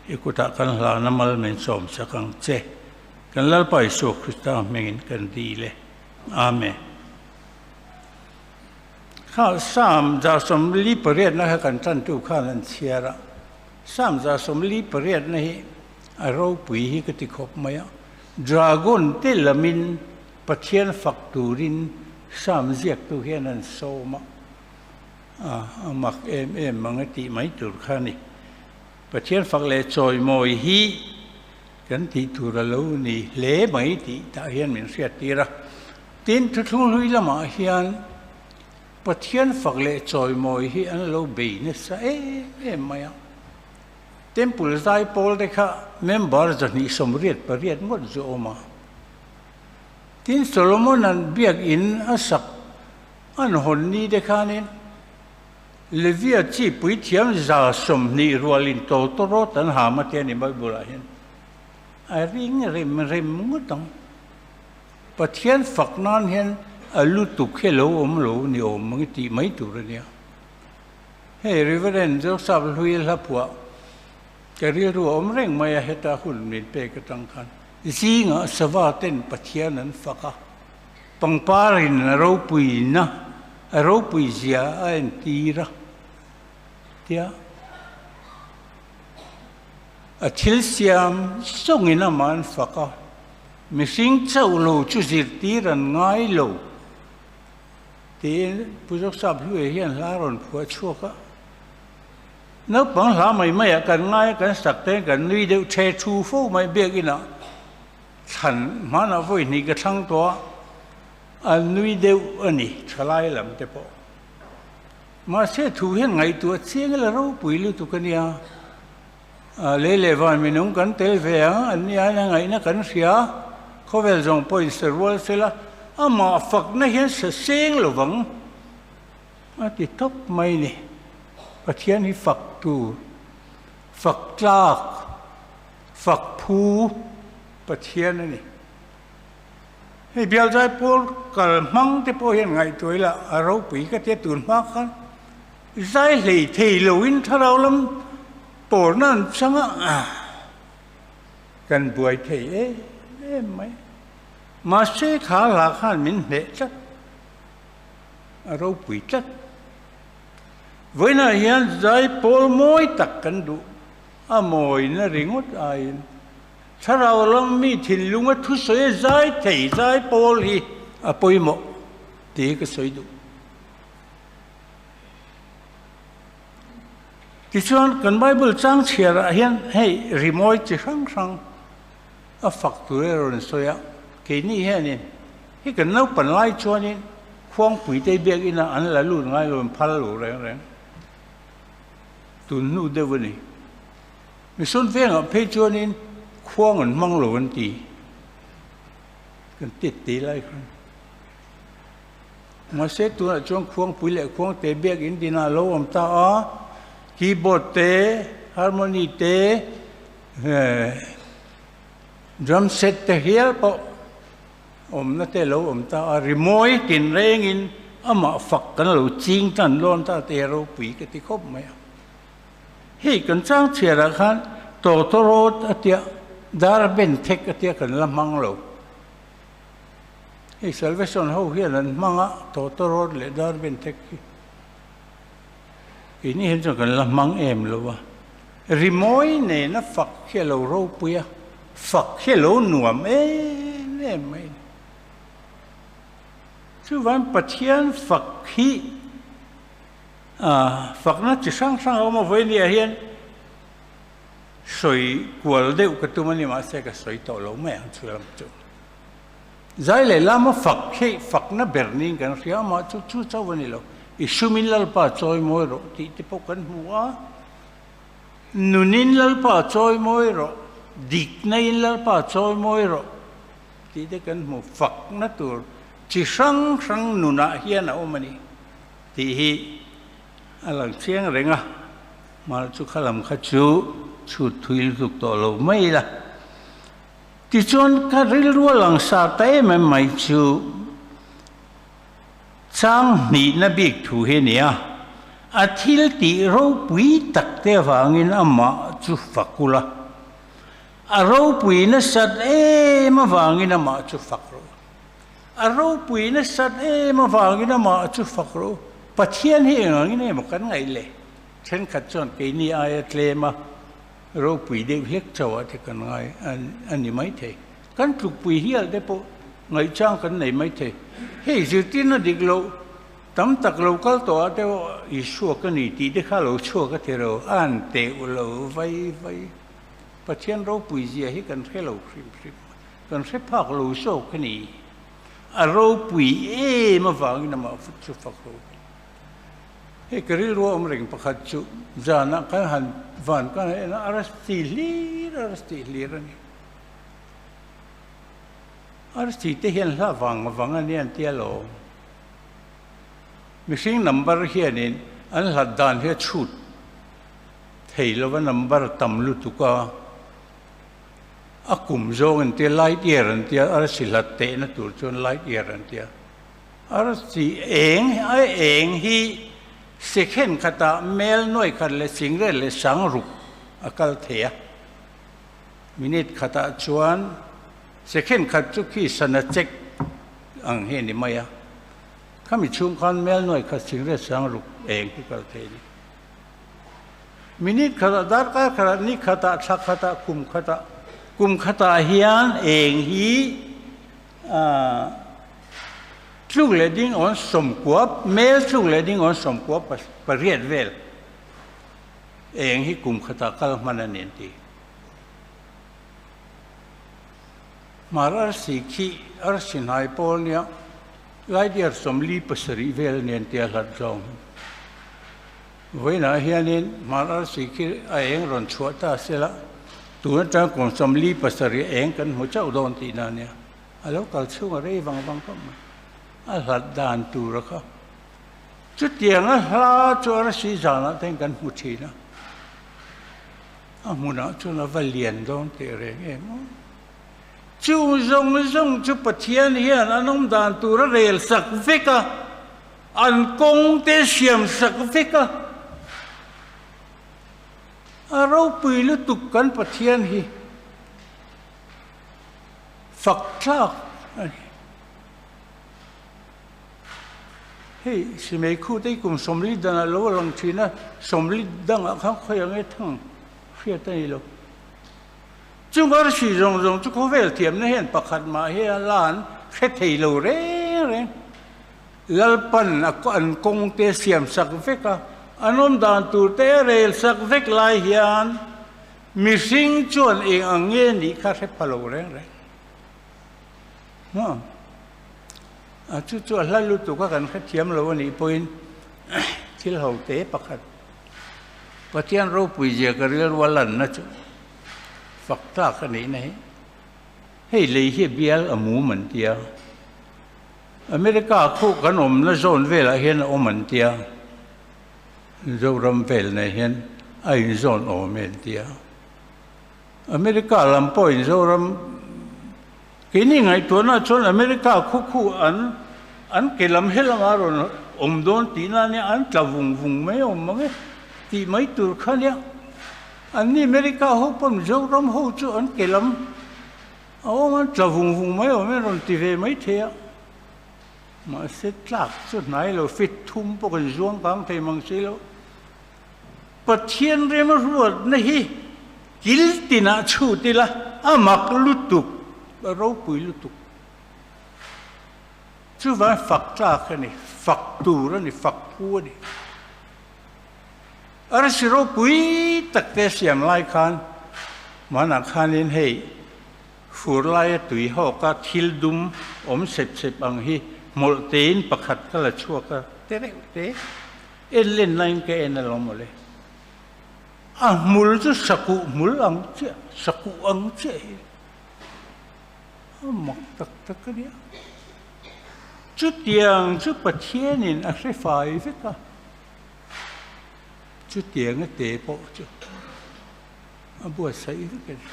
i kutah kan hlana mal min sawm sak ang che. Kan Lalpa Isua Krista hmingin kan dil e. Amen. Kha Psalm 148 na kha kan tantu khan an chhiar a. Psalm 148 na hi a ropui hi ka ti khawp mai a. Dragon te lamin Pathian fak turin Psalm ziaktu hian an sawm a. A mak em em mang e tih mai tur kha a ni. Pathian fak leh chawimawi hi kan tih tur a lo ni hle mai tih tah hian min hriattir a. Tin, thuthlung hlui lamah hian Pathian fak leh chawimawi hi an lo bei nasa em em mai a. Temple zaipawl te kha member 288 ngawt zu awm a. Tin, Solomon-a'n biakinn a sak an hawn ni te khanin Levia chi puithiam 120 rualin tawtawrawt an ham a tia ni Bible-ah hian a ring rem rem ngawt ang. Pathian fak nan hian a lutuk hi a lo awm lo ni awm ang i tih mai tur a nia. Hei Reverend Joseph Hlui hla phuah ka rilru a awm reng mai a heta hun min pek atang khan zingah sava ten Pathian an fak a, pangparin a ropuina a ropui zia a entir a tia a thil siam zawngin amah an fak a. Mihring chauh lo chu zirtir an ngai lo tiin Pu Joseph Hlue hian hla rawn phuah chhuak a. Naupang hla mai maiah kan ngai a, kan sak te kan nui deuh the thu fo mai biakinah thlan hmanah vawi hnih ka thlang tawh a, an nui deuh a ni thalai lam te pawh. Mahse thu hian ngaihtuah chiang ila ropui lutuk a nia. Lei leh van minung kan tel ve ang, an ni aiin a ngaihna kan hria, khawvel zawng pawhin sa rual sela, amah fakna hian sa seng lo vang a ti tawp mai ni. Pathian hi fak tur, fak tlak, fak phu Pathian a ni. Hei bialzai pawl kal hmang te pawh hian ngaihtuah ila a ropui ka tia tun hma khan zai hlei thei loin thlarau lam pawlna an chang a, kan buai thei em em mai. Mahse kha hla khan min hneh tlat, a ropui tlat. Vawiinah hian zai pawl mawi tak kan duh, a mawina ringawt aiin thlarau lam mi thinlunga thusawi a zai thei zai pawl hi a pawimawh tih hi ka sawi duh. Tichuan, kan Bible chang chhiarah hian hei rimawi chi hrang hrang a fak tur erawh an sawi a, keini hianin hei kan naupan lai chuanin khuangpuite biakina an la lut ngai lo, an phal lo reng reng. Tun hnu deuh a ni. Mission vengah phei chuanin khuang an hmang lo an ti. Kan tet te lai khan. Mahse tunah chuan khuangpui leh khuangte biakinn dinah a lo awm ta a, keyboard te, harmony te, drum set te hial pawh awmna te a lo awm ta a, rimawi tinrengin amah fak kan lo ching tan dawn ta te ropui ka ti khawp mai a. Hei kan chang chhiarah khan tawtawrawt a tia, dar ben thek a tia kan la hmang lo. Hei Salvation ho hian an hmang a, tawtawrawt leh dar ben thek hi keini hian chuan kan la hmang em lo a. Rimawi nena fak hi a lo ropui a, fak hi a lo nuam em em mai a ni. Chuvang Pathian fak hi fakna chi hrang hrang a awm a, vawinia hian. Sawi kual deuh ka tum a ni mahse ka sawi tawh lo mai ang chu lam chu. Zai leh lama fak hi fakna ber niin kan hria a, mah chu chu chauh a ni lo. I sumin Lalpa chawi mawi rawh tih te pawh kan hmu a, nunin Lalpa chawi mawi rawh, dikna-in Lalpa chawi mawi rawh tih te kan hmu. Fakna tur chi hrang hrang nunah hian a awm a ni tih hi a lang chiang reng a. Mar chu kha lam kha chu chhut thui lutuk tawh lo mai la. Tichuan ka rilru a lang sa ta em em mai chu chang hnihna bik thu hi a ni a, a thil tih ropui tak te avangin amah chu fak ula, a ropui nasat em avangin amah chu fak rawh. A ropui nasat em avangin amah chu fak rawh u. Pathian hi engangin emaw kan ngaih le? Thenkhat chuan keini aia tlem a ropui deuh hlek chauh ah te kan ngai a ni maithei. Kan tlukpui hial te pawh ngaihchang kan nei maithei. Hei zirtirna dik loh tam tak lo kal tawh ah te pawh Isua ka ni tih te kha lo chhuak a ti ro, a han teuh lo vai vai. Pathian ropui zia hi kan hre lo hrim hrim. Kan hre phak lo zawk a ni. A ropui em avangin amah chu fak ropui. Hei ka rilru a awm reng pakhat chu zanah kan han van kan han en a, a rasti hlir a rasti hlir a ni. A rasti te hian hla vang vang a nia an tia lo. Mihring number hianin an hlat dan hi a chhut thei lova number tam lutuk a, a kum zawng an tia light year an tia arsi hlat tehna tur chuan light year an tia. Arsi eng a eng hi second khatah mel nuai khat leh singret leh sang ruk a kal thei a. Minute khatah chuan second khat chu khi sana check ang hi a ni mai a. Khami chhung khan mel nuai khat singret sang ruk eng hi kal thei a ni. Minute khatah, darkar khatah, ni khatah, thla khatah, kum khatah, kum khatah hian eng hi Tluk leh ding awn sawmkua, mel tluk leh ding awn sawmkua pariat vel eng hi kum khatah kal hman a ni an ti. Hmar arsi khi arsi hnai pawl nia laidiar sawmli pasarih vel a ni an ti a hlat zawng. Vawiinah hianin hmar arsi khi a eng rawn chhuah ta sela tun atang kum 47 eng kan hmu chauh dawn tihna a nia. A lo kal chhung a rei vang vang khawp mai. A hlat dan tur a kha. Chutiang a hla chu arsi zanah te kan hmu thin a. A hmunah chuan a va lian dawn teh reng em aw. Chung zawng zawng chu Pathian hian an awm dan tur a rel sak vek a, an kawng te siam sak vek a. A ropui lutuk kan Pathian hi. Fak tlak a ni. Hei Simei khu te hi kum 40 danah lo a lang thin a, 40 dangah khan khawi ang e thang hriat a ni lo. Chung arsi zawng zawng chu khawvel thiamna hian pakhat mah hi a la an hre thei lo reng reng. Lalpan a an kawng te siam sak vek a, an awm dan tur te a rel sak vek lai hian Mihring chuan eng ang nge nih kha hre pha lo reng reng. Maw? A chu chu a hla lutuk a kan hrethiam lo a nih pawhin thil ho te pakhat Pathian ropui zia ka rilru a lanna chu fak tlak a nihna hi. Hei lei hi bial a mum an tia. America khuh kan awmna zawn velah hian a awm an tia. Zoram vel nei hian a inzawn awm e an ti a. America lam pawhin Zoram keini ngaihtuahna chuan America khu khu an an ke lam he lama rawn awm dawn tihna ania an tla vung vung mai awm mang e tih mai tur kha ania. Anni America ho pawh Zoram ho chu an ke lam a awm an tla vung vung mai awm e an rawn ti ve mai thei a. Mahse tlak chu hnai lo fit thum pawh kan zuang kang thei mang si lo. Pathian rem ruatna hi kil tinah chhut ila a mak lutuk, a ropui lutuk. Chuvang fak tlak a ni, fak tur a ni, fak phu a ni. Arsi ropui tak te siam lai khan. Hmanah khanin hei fur laia tui hawka thil dum awm sep sep ang hi hmawlh tein pakhat ka la chhuak a, te reuh te en len laiin ka en alawm mawle. A hmul chu sakuh hmul ang chiah, sakuh ang chiah hi a mak tak tak a nia. Chutiang chu Pathianin a hre fai vek a, chutianga te pawh chu a buatsaih vek a ni.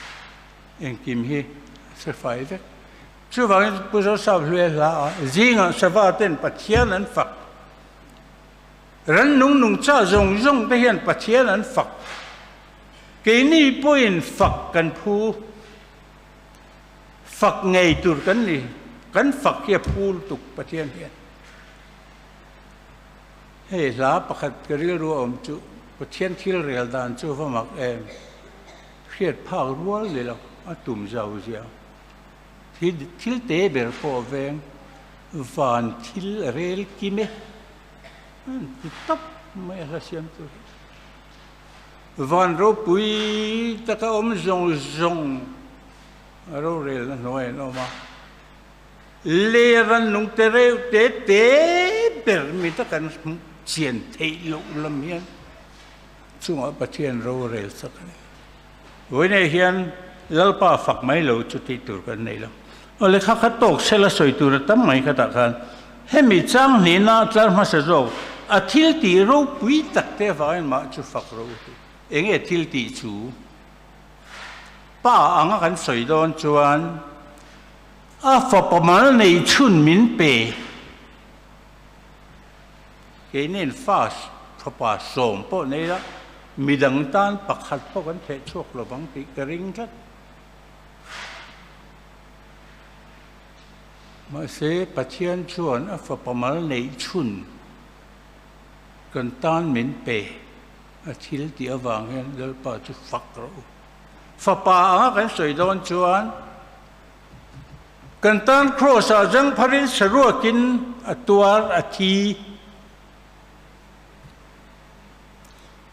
Engkim hi a hre fai vek. Chuvangin Pu Joseph Hlue hla ah zingah sava ten Pathian an fak. Rannung nungcha zawng zawng te hian Pathian an fak. Keini pawhin fak kan phu. Fak ngei tur kan ni. Kan fak hi a phu lutuk Pathian hian. Hei hla pakhat ka rilru a awm chu Pathian thil rel dan chu va mak em. Hriat phak rual ni lo a tum zau zia. Thil te ber pawh veng van thil a rel kim e. An ti tawp mai a hla siam tur hi. Van ropui taka awm zawng zawng a rorelna hnuai an awm a. Ler an nung te reuh te te ber mi tak an chian theih loh lam hian chungah Pathian rorel chak a ni. Vawiinah hian Lalpa fak mai lo chu tih tur kan nei lo. Aw lehkha kha tawk sela sawi tur a tam mai khatah khan hemi chang hnihna tlar hmasa zawk a thil tih ropui tak te avangin mah chu fak ro u tih. Enge thil tih chu? Pa anga kan sawi dawn chuan a fapa mal nei chhun min pe. Keinin fa fapa sawm pawh nei la, midang tan pakhat pawh kan theh chhuak lo vang tih ka ring tlat. Mahse, Pathian chuan a fapa mal neih chhun kan tan min pe a thil tih avang hian Lalpa chu fak rawh u. Fapa anga kan sawi dawn chuan Kan tan Kraws ah zangpharin saruakin a tuar a thi.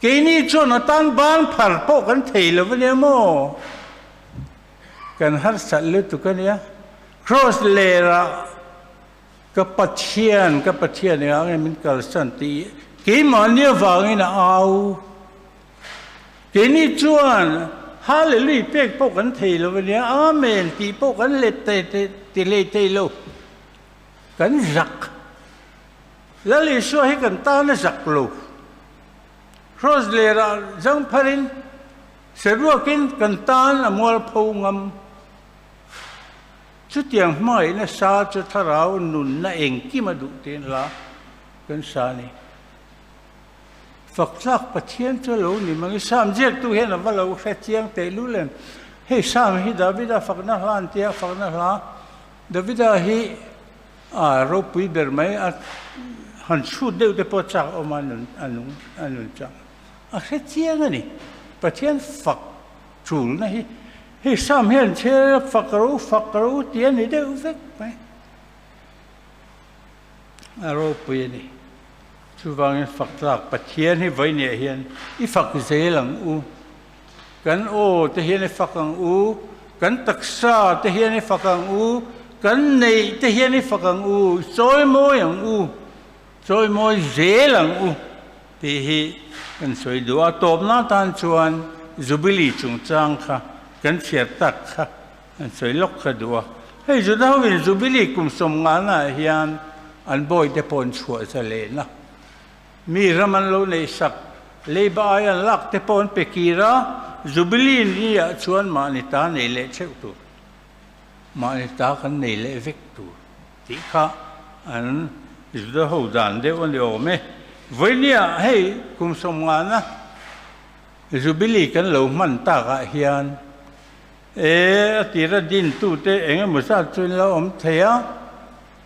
Keini chuan a tan ban phar pawh kan thei lo ania maw? Kan harsat lutuk ania. Kraws lerah ka Pathian, ka Pathian engah nge min kalsan tih keimahni avangin a au. Keini chuan Hallelui pek pawh kan thei lo ania, Amen tih pawh kan let ti lei thei lo. Kan zak. Lal Isua hi kan tan a zak lo. Cross lerah zang pharin, saruakin kan tan a mualpho ngam. Chutiang hmangaihna sa chu thlarau nunna engkim a duh tiin hla kan sa a ni. Faktlak Pathian chu a lo ni mang i Sam ziaktu hian a va lo hre chiang tehlul em? Hei Sam hi Davida fakna hla an tia, fakna hla Davida hi a ropui ber mai a han chhut deuh te pawh chak awm a nun a nung a nun chang a hre chiang a ni. Pathian fak tulna hi hei Sam hian chhe fak ro fak ro ti a ni deuh vek mai. A ropui a ni. Chuvangin fak tlak Pathian hi vawinia hian i fak zel ang u. Kan aw te hian i fak ang u, kan taksa te hian i fak ang u, kan neih te hian i fak ang u, i chawimawi ang u, chawimawi zel ang u tih hi kan sawi duh a. Tawpna tan chuan Jubilee chungchang kha kan chhiar tak kha An sawi lawk kha duh a. Hei Juda hoin Jubilee kum sawmngana ah hian an bawite pawh an chhuah za len a. Mi ram an lo neih sak, leiba ai an lak te pawh an pe kir a, Jubilee ni ah chuan mahni ta nei leh theuh tur, mahni ta kan nei leh vek tur tih kha an Juda ho dan deuh a ni awm e. Vawinia hei kum sawmngana Jubilee kan lo hman takah hian E, a tira dintute eng emaw zat chu in lo awm thei a,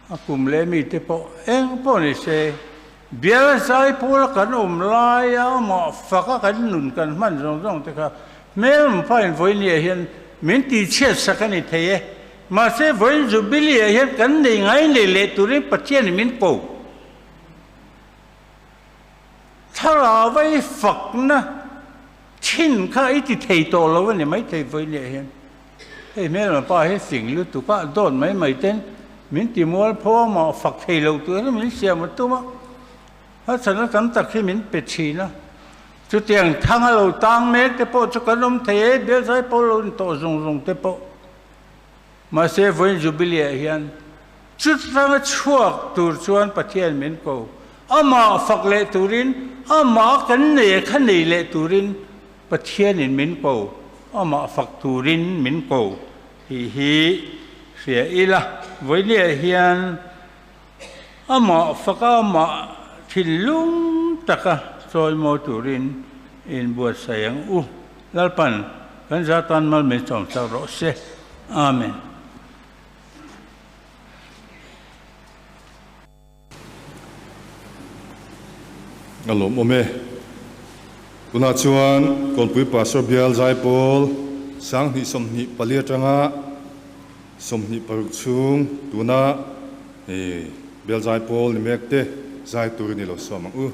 a kum leh mite pawh eng pawh ni se, bial zai pawl kan awm laia amah faka kan nun kan hman zawng zawng te kha hmel hmain vawinia hian min tihchhiat sak a ni thei e. Mahse, vawiin Jubilee ah hian kan nei ngai nei leh turin Pathianin min ko. Thlarau vai fakna. Thin kha i ti thei tawh lo a ni maithei vawiin hian. Hei hmelma pa hi fing lutuk a, dawt mai mai ten min ti mualpho a mah fak thei lo tur hi min siam a tum a, harsatna tam tak hi min pe thin a. Chutiang thang a lo tang mek te pawh chu kan awm thei e, bialzai pawh lo intawh zung zung te pawh. Mahse vawiin Jubilee ah hian chutanga chhuak tur chuan Pathian min ko. Amah fak leh turin, amah kan nei a kha nei leh turin Pathianin min ko, amah fak turin min ko tih hi hria ila. Vawinia hian amah faka amah thinlung taka chawimawi turin inbuatsaih ang u. Lalpan kan za tan mal min chawmsak rawh se. Amen. A lawmawm e. Tunah chuan Kawnpui Pastor Bial Zaipawl 2024 atanga 26 chhung tuna Bial Zaipawl ni mek te zai turin i lo sawm ang u.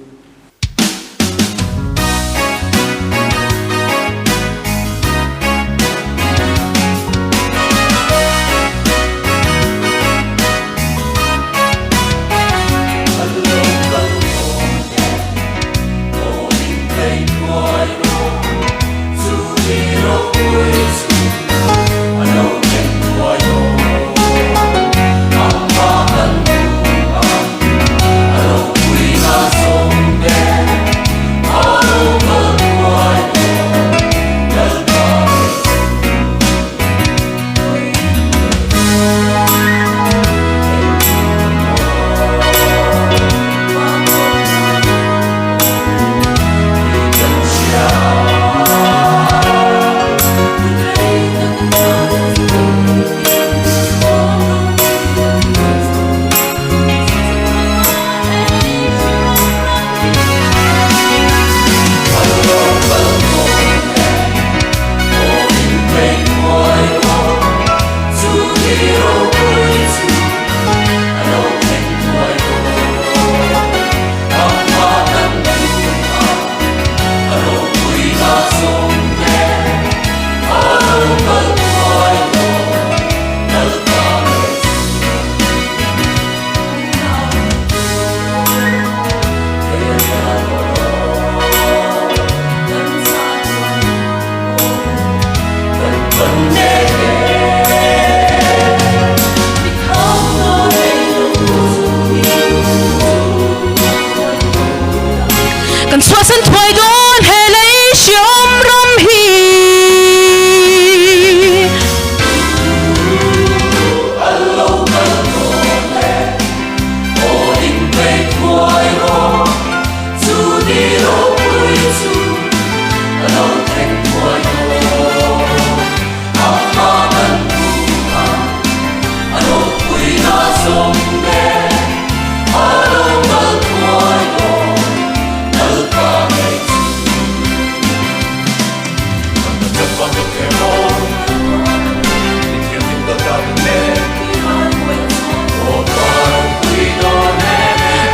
Kan chhuahsan thuai dawn he lei hriawm ram hi.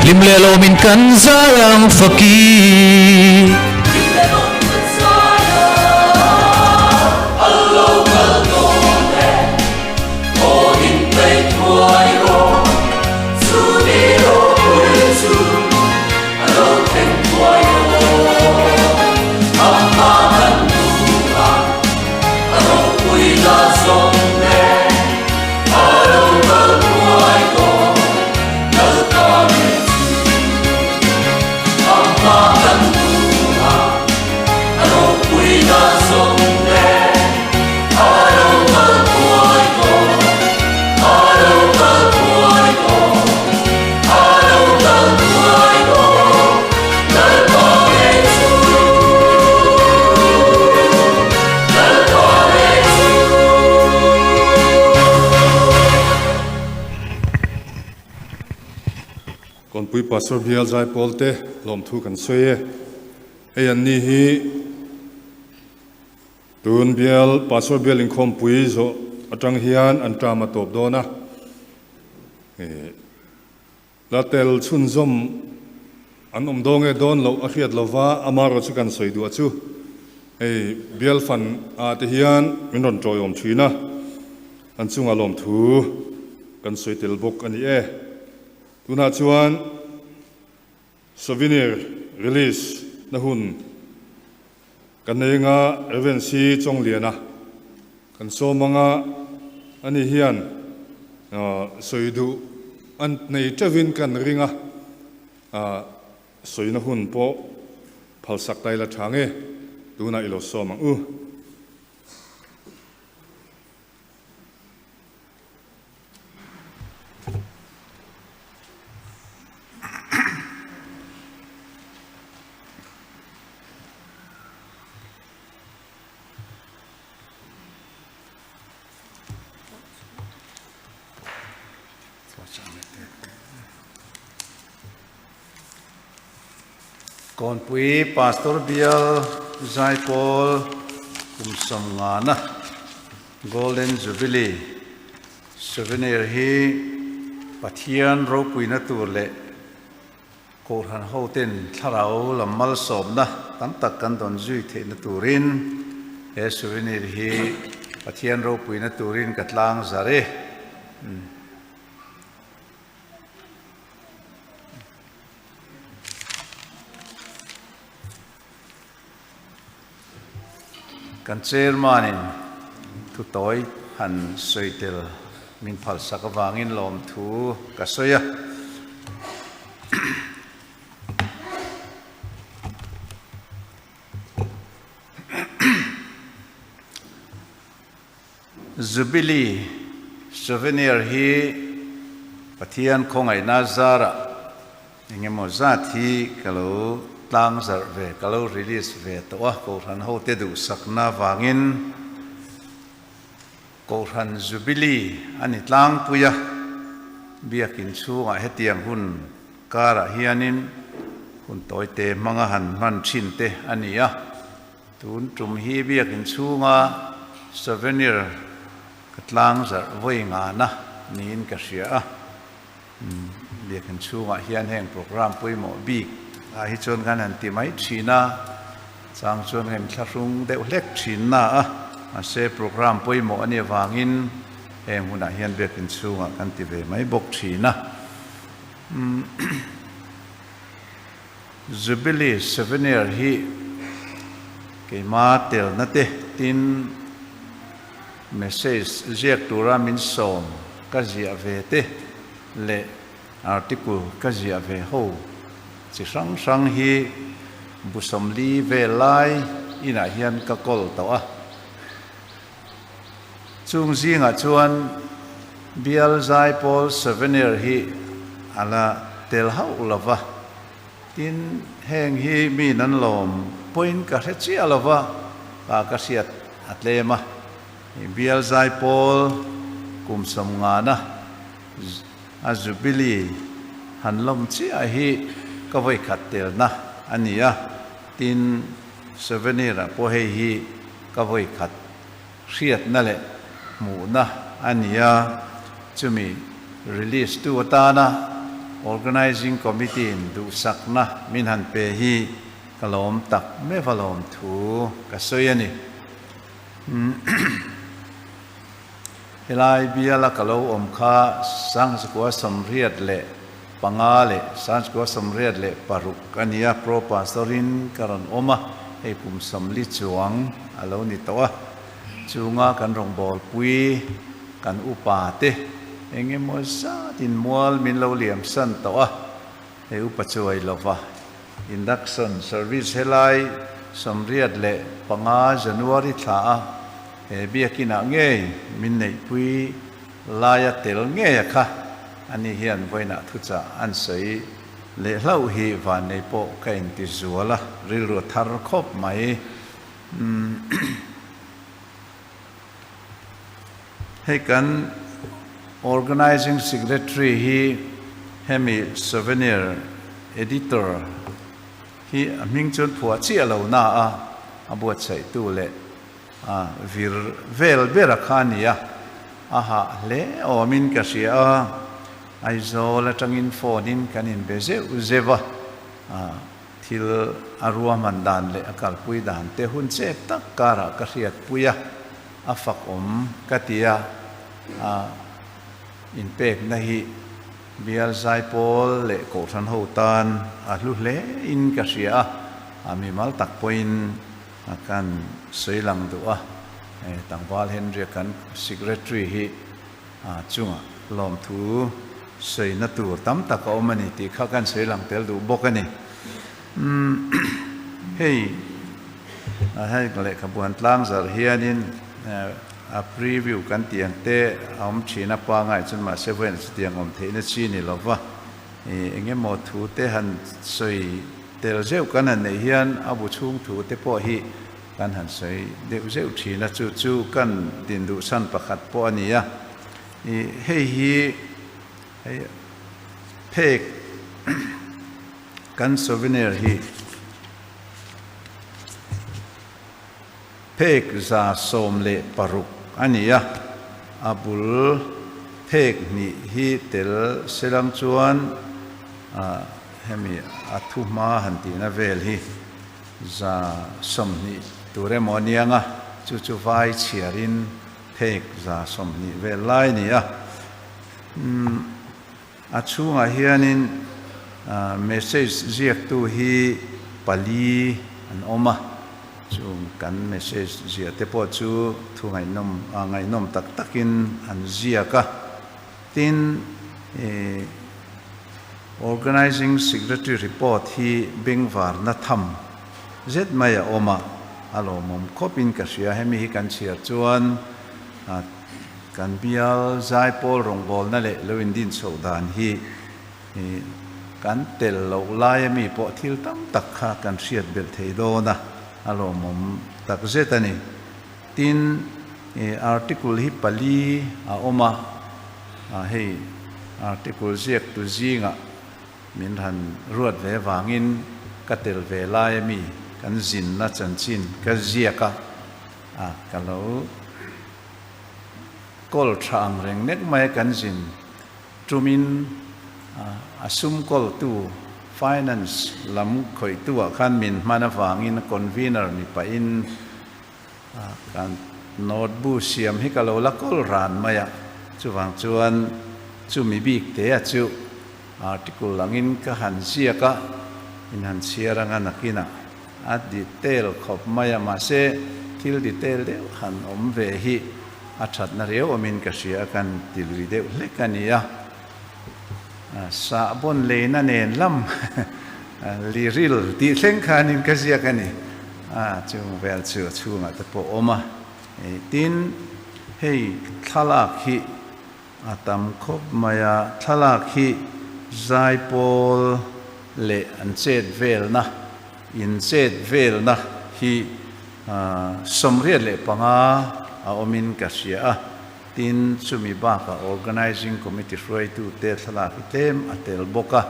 Hlim leh lawmin kan zai ang faki. Kawnpui Pastor Bial Zaipawl te lawmthu kan sawi e. Hei an ni hi tun bial Pastor Bial inkhawmpui zawh atang hian an term a tawp dawn a. La tel chhunzawm an awm dawn nge dawn loh a hriat lova, amaherawhchu kan sawi duah chu. Hei bial fan ah te hian min rawn tawiawm thin a, an chungah lawmthu kan sawi tel bawk a ni e. Tunah chuan Souvenir release na hun kan nei anga Rev. C. Chawngliana kan sawm anga ani hian sawi duh an nei teuhin kan ring a. Sawina hun pawh phalsak ta ila tha nge tunah i lo sawm ang u. Kawnpui Pastor Bial Zaipawl kum sawmngana Golden Jubilee Souvenir hi Pathian ropuina tur leh Kohhran hoten thlarau lam malsawmna tam tak kan dawn zui theihna turin he souvenir hi Pathian ropuina turin ka tlang zar e. Kan chairman-in thu tawi han sawi tel min phalsak avangin lawmthu ka sawi a. Jubilee Souvenir hi Pathian khawngaihna zarah eng emaw zat hi ka lo tlang zarh ve, ka lo release ve tawh a, Kohhran hote duhsakna vangin Kohhran Jubilee a ni tlangpui a, biakin chhungah hetiang hun karah hianin hun tawite hmanga han hman thin te a ni a. Tun tum hi biakin chhunga souvenir ka tlang zarh vawi ngana niin ka hria a. Biakin chhungah hian heng programme pawimawh bik ah hi chuan kan han ti mai thin a, chang chuan kan thlahrung deuh hlek thin na a, mahse programme pawimawh a nih avangin heng hunah hian biakin chhungah kan ti ve mai bawk thin a. Jubilee Souvenir hi keima telna te tin message ziak tura min sawm ka ziah ve te leh article ka ziah ve ho chi hrang hrang hi bu sawmli vel lai inah hian ka kawl tawh a. Chung zingah chuan Bial Zaipawl Souvenir hi a la tel hauh lo va, tin heng hi mi nan lawm pawhin ka hre chiah lo va, ka ka hriat a tlem a. Bial Zaipawl kum sawmngana a Jubilee han lawm chiah hi ka vawikhat telna a ni a, tin Souvenir-ah pawh hei hi ka vawikhat hriatna leh hmuhna a ni a, chumi release tu atana Organising Committee-in duhsakna min han pe hi ka lawm tak meuh a lawm thu ka sawi a ni. Helai biala ka lo awm kha 1985 leh 1986 a ni a, Pro Pastor-in ka rawn awm a, hei kum 40 chuang a lo ni tawh a, chunga kan rawngbawlpui kan upa te eng emaw zatin mual min lo liam san tawh a, hei upa chuai lova induction service helai 85 January thla a he biakinah ngei min neihpui laia tel ngei a kha ani hian vawiinah thuchah an sawi leh hlauh hi vannei pawh ka inti zual a, rilru a thar khawp mai. Hei kan Organising Secretary hi hemi Souvenir Editor hi a hming chuan phuah chiah lo na a, a buatsaihtu leh a vir vel ber a kha a ni a, a hah hle awmin ka hria a, Aizawl atangin phone in kan inbe zeuh zeuh a. Thil a ruahman dan leh a kalpui dan te hun chep tak karah ka hriatpui a, a fakawm ka ti a, a inpekna hi Bial Zaipawl leh Kohhran ho tan a hlu hle in ka hria a, a mimal tak pawhin a kan sawi lang duh a, tlangval Henry-a kan Secretary hi a chungah lawmthu sawina tur tam tak a awm a ni tih kha kan sawi lang tel duh bawk a ni. Umm hei hei lehkhabu han tlang zarh hianin a preview kan tih ang te a awm thin a pangai chuan mahse vawiin chutiang awm theihna chi ni lova eng emaw thu te han sawi tel zeuh kan han neih hian a bu chhung thu te pawh hi Kan han sawi deuh zeuh thin a, chu chu kan din duh chhan pakhat pawh a ni a. Ih hei hi hei phek kan souvenir hi phek 116 a ni a, a bul phek hnih hi tel selang chuan ah hemi a thuhma han tihna vel hi 120 tur emaw a niang a, chu chu vai chhiarin phek 120 vel lai a ni a. Umm a chhungah hianin message ziaktu hi pali an awm a, chung kan message ziah te pawh chu thu ngaihnawm ngaihnawm tak takin an ziak a. Tin, ih Organising Secretary report hi bengvarna tham zet mai a awm a, a lawmawm khawpin ka hria. Hemi hi kan chhiar chuan kan bial zaipawl rawngbawlna leh lo indin chhoh dan hi kan tel loh laia mi pawh thil tam tak kha kan hriat belh thei dawn a, a lawmawm tak zet a ni. Tin, article hi pali a awm a, hei article ziaktu zingah min han ruat ve vangin ka tel ve lai ami kan zinna chanchin ka ziak a, a ka lo kawl tha ang reng nek mai a kan zin tumin a sum kawltu finance lam khawihtu ah khan min hman avangin convener ni pahin Kan note bu siam hi ka lo la kawl ran mai a, chuvang chuan chumi bik te a chu article angin ka han ziak a, in han chhiar anga nakinah a detail khawp mai a, mahse thil detail deuh han awm ve hi a thatna riau awmin ka hria a, kan ti lui deuh hlek a ni a. Sahbawn leina nen lam liril tih thleng khanin ka ziak a ni. A chung vel chu a chhungah te pawh awm a. Tin, hei thlalak hi a tam khawp mai a, thlalak hi zaipawl leh an chet velna, in chet velna hi 85 a awmin ka hria a. Tin, chumi bakah Organising Committee hruaitute thlalak hi tlem a tel bawk a,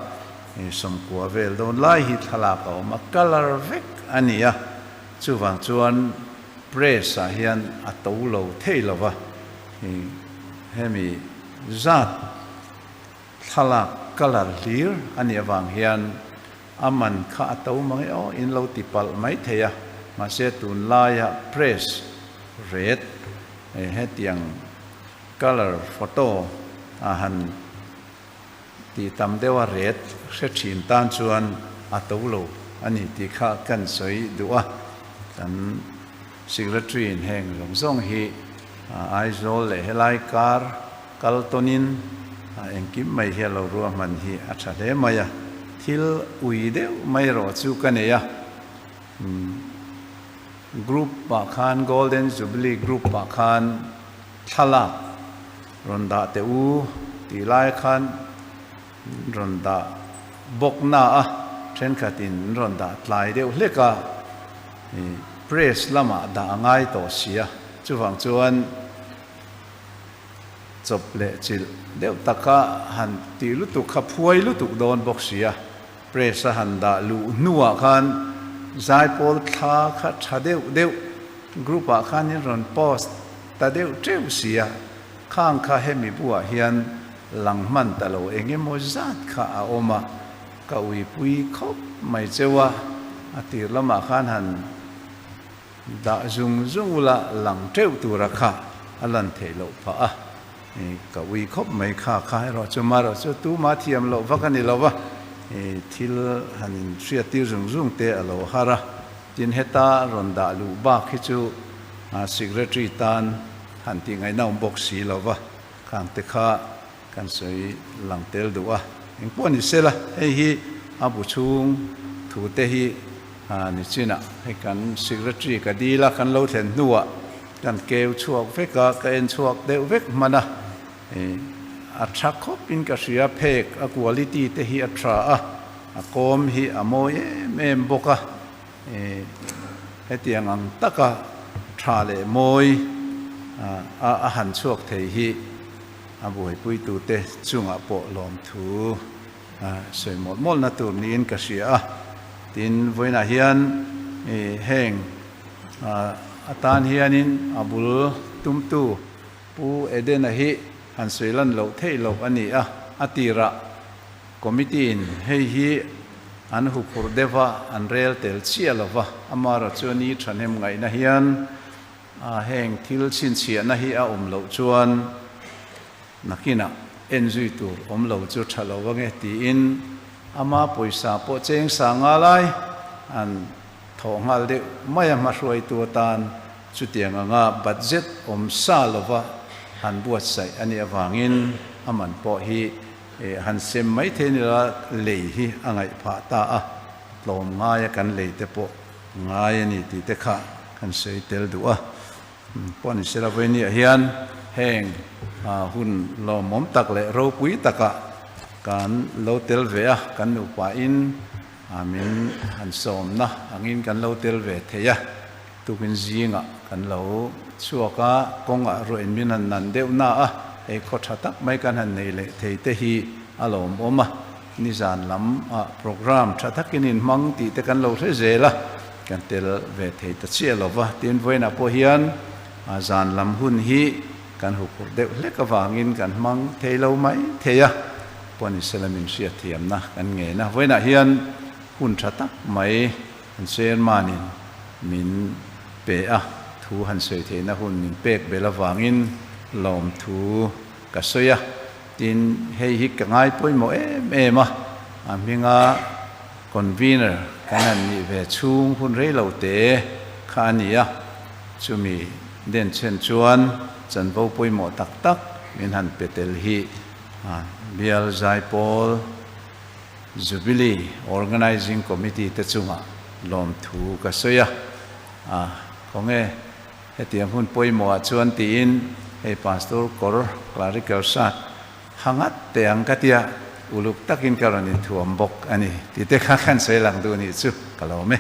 90 vel dawn lai hi thlalak a awm a, colour vek a ni a, chuvang chuan press ah hian a to lo thei lo va, hemi zat thlalak colour hlir a nih avang hian a man kha a to mang e aw, in lo ti palh mai thei a, mahse tunlaia press red Hetiang colour photo a han tih tam deuh a ret hre thin tan chuan a to lo a ni tih kha kan sawi duh a. Kan Secretary in heng zawng zawng hi Aizawl leh helai kar kal tawnin engkim mai hi a lo ruahman hi a tha hle mai a. Thil ui deuh mai erawh chu ka nei a. Group ah khan Golden Jubilee Group ah khan thlalak rawn dah teh u tih lai khan rawn dah bawk na a, thenkhat in an rawn dah tlai deuh hlek a, press lamah dah a ngai tawh si a, chuvang chuan chawp leh chilh deuh taka han tih lutuk kha phuai lutuk dawn bawk si a. Press a han dah luh hnuah khan zaipawl thla kha tha deuh deuh group ah khan in rawn post ta deuh teuh si a, khang kha hemi buah hian lang hman ta lo eng emaw zat kha a awm a. Ka uipui khawp mai cheu a, a tir lamah khan han dah zung zung ula lang teuh tura kha a lan theih loh phah a, ka ui khawp mai kha kha erawh chu marawh chu tuma thiam loh vak a ni lo va, thil han inhriattir zung zung te a lo har a, tin heta rawn dah luh bak hi chu secretary tan han tih ngaihna awm bawk si lo va, khang te kha Kan sawi lang tel duh a, engpawh ni sela, hei hi a bu chhung thu te hi ni chinah hei kan secretary ka dil a, kan lo thlen hnuah kan keu chhuak vek a, ka en chhuak deuh vek hman a, a tha khawp in ka hria, phek a quality te hi a tha a, a kawm hi a mawi em em bawk a, hetiang ang taka tha leh mawi a han chhuak thei hi. A buaipuitute chungah pawh lawmthu sawi mawlh mawlhna tur niin ka hria a. Tin, vawiinah hian heng atan hianin a bul tumtu Pu Edena hi han sawi lan loh theih loh a ni a. A tirah committee-in hei hi an huphurh deuh a, an rel tel chiah lo va, amaherawhchu chuan i thahnem ngaihna hian A heng thil chhinchhiahna hi a awm loh chuan nakinah en zui tur awm lo chu tha lo ange tiin ama pawisa pawh cheng sanga lai an thawh nghal deuh mai a hmahruaitu atan chutiang anga budget awm sa lova han buatsaih a nih avangin a man pawh hi han sem mai thei ni la lei hi a ngaih phah ta a, tlawm ngaia kan lei te pawh Ngai a ni tih te kha kan sawi tel duh a, pawh ni sela vawinia hian heng hun lawmawm tak leh ropui takah kan lo tel ve a, kan nupain min han sawmna angin kan lo tel ve thei a, tukin zingah kan lo chhuak a, kawngah ruahin min han nan deuh na a, hei khaw tha tak mai kan han nei leh thei te hi a lawmawm a. Nizan lam ah program tha takin in hmang tih te kan lo hre zel a, kan tel ve thei ta chiah lo va, tin vawiinah pawh hian zan lam hun hi kan huphurh deuh hlek avangin kan hmang thei lo mai thei a, pawh ni sela min hriatthiamna kan ngen a, vawiinah hian hun tha tak mai kan chairman-in min pe a, thu han sawi theihna hun min pek bel avangin lawmthu ka sawi a. Tin, hei hi ka ngai pawimawh em em a, a hminga convener kan han nih ve chhung hun rei lo te kha a ni a, chumi denchhen chuan chanvo pawimawh tak tak min han pe tel hi Bial Zaipawl Jubilee Organising Committee te chungah lawmthu ka sawi a, khawnge Hetiang hun pawimawhah chuan tiin hei Pastor kawr clerical shirt ha ngat teh ang ka tia, uluk takin ka rawn inthuam bawk a ni tih te kha khan sawi lang duh nih chu ka lawm e.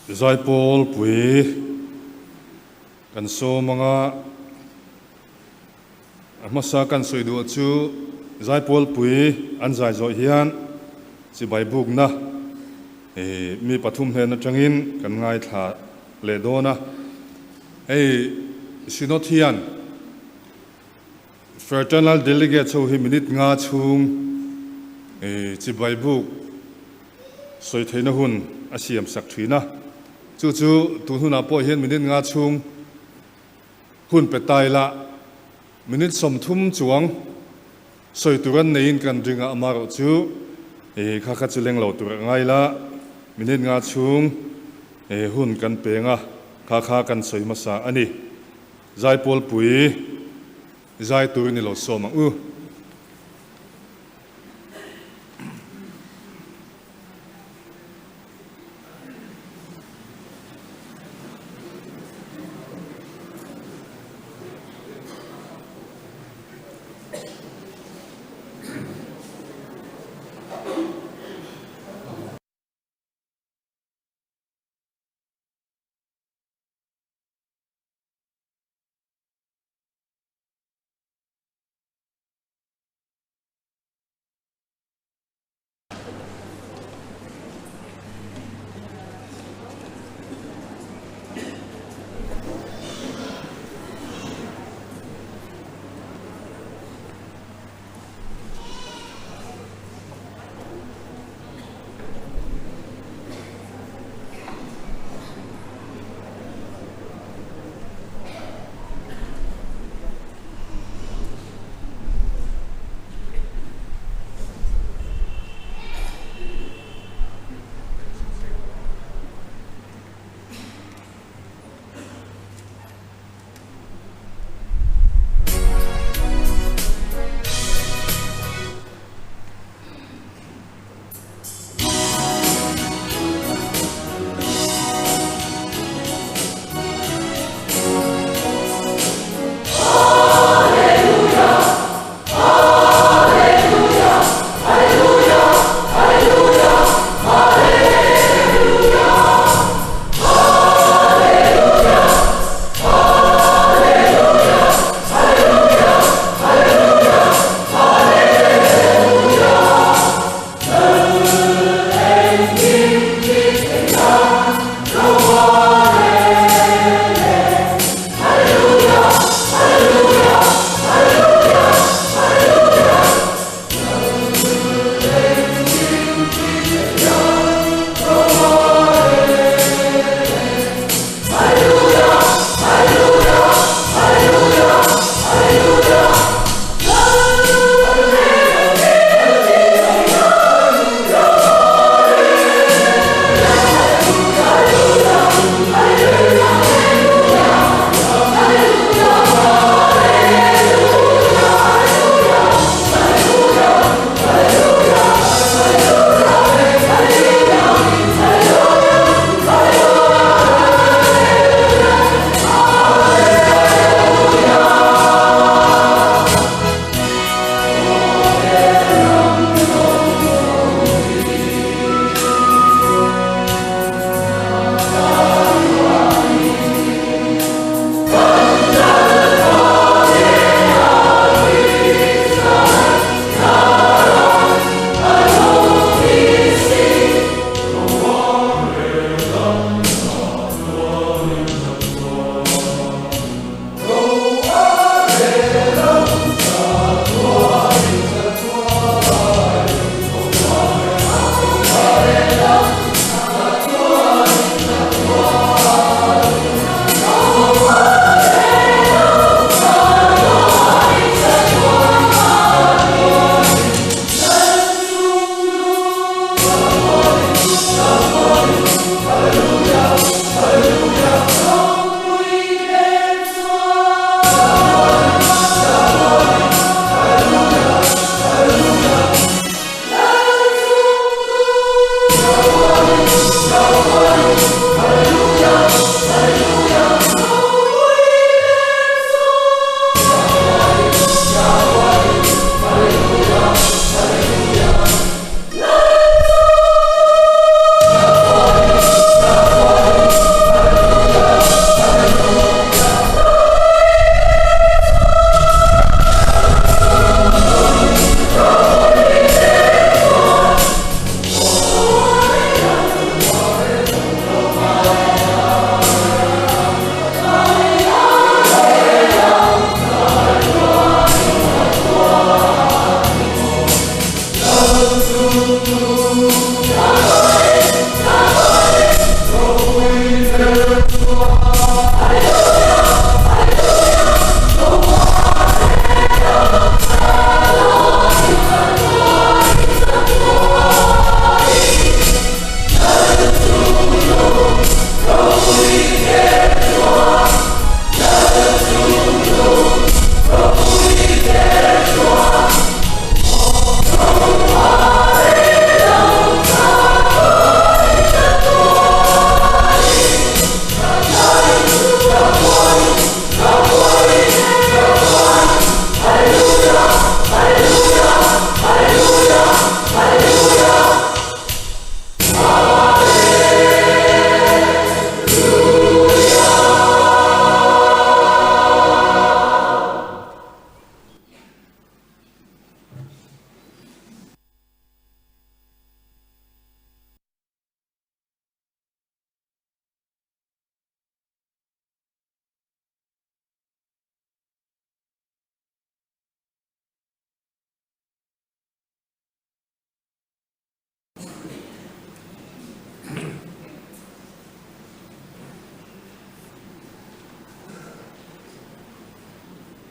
Zaipawl pui kan sawm anga. A hmasa kan sawi duh chu Zaipawlpui an zai zawh hian chibai bukna mi pathum hnen atangin kan ngaithla leh dawn a. Hei Synod hian Fraternal Delegates ho hi minute nga chhung chibai buk sawi theihna hun a siam sak thin a. Chu chu tun hunah pawh hian minute nga chhung Hun pe ta ila, minute 30 chuang sawi tur an neiin kan ring a, amaherawh chu kha kha chu leng lo tur a ngai ila, minute nga chhung hun kan peng a, kha kha kan sawi hmasa a ni. Zaipawlpui zai tur ni lo sawm ang u.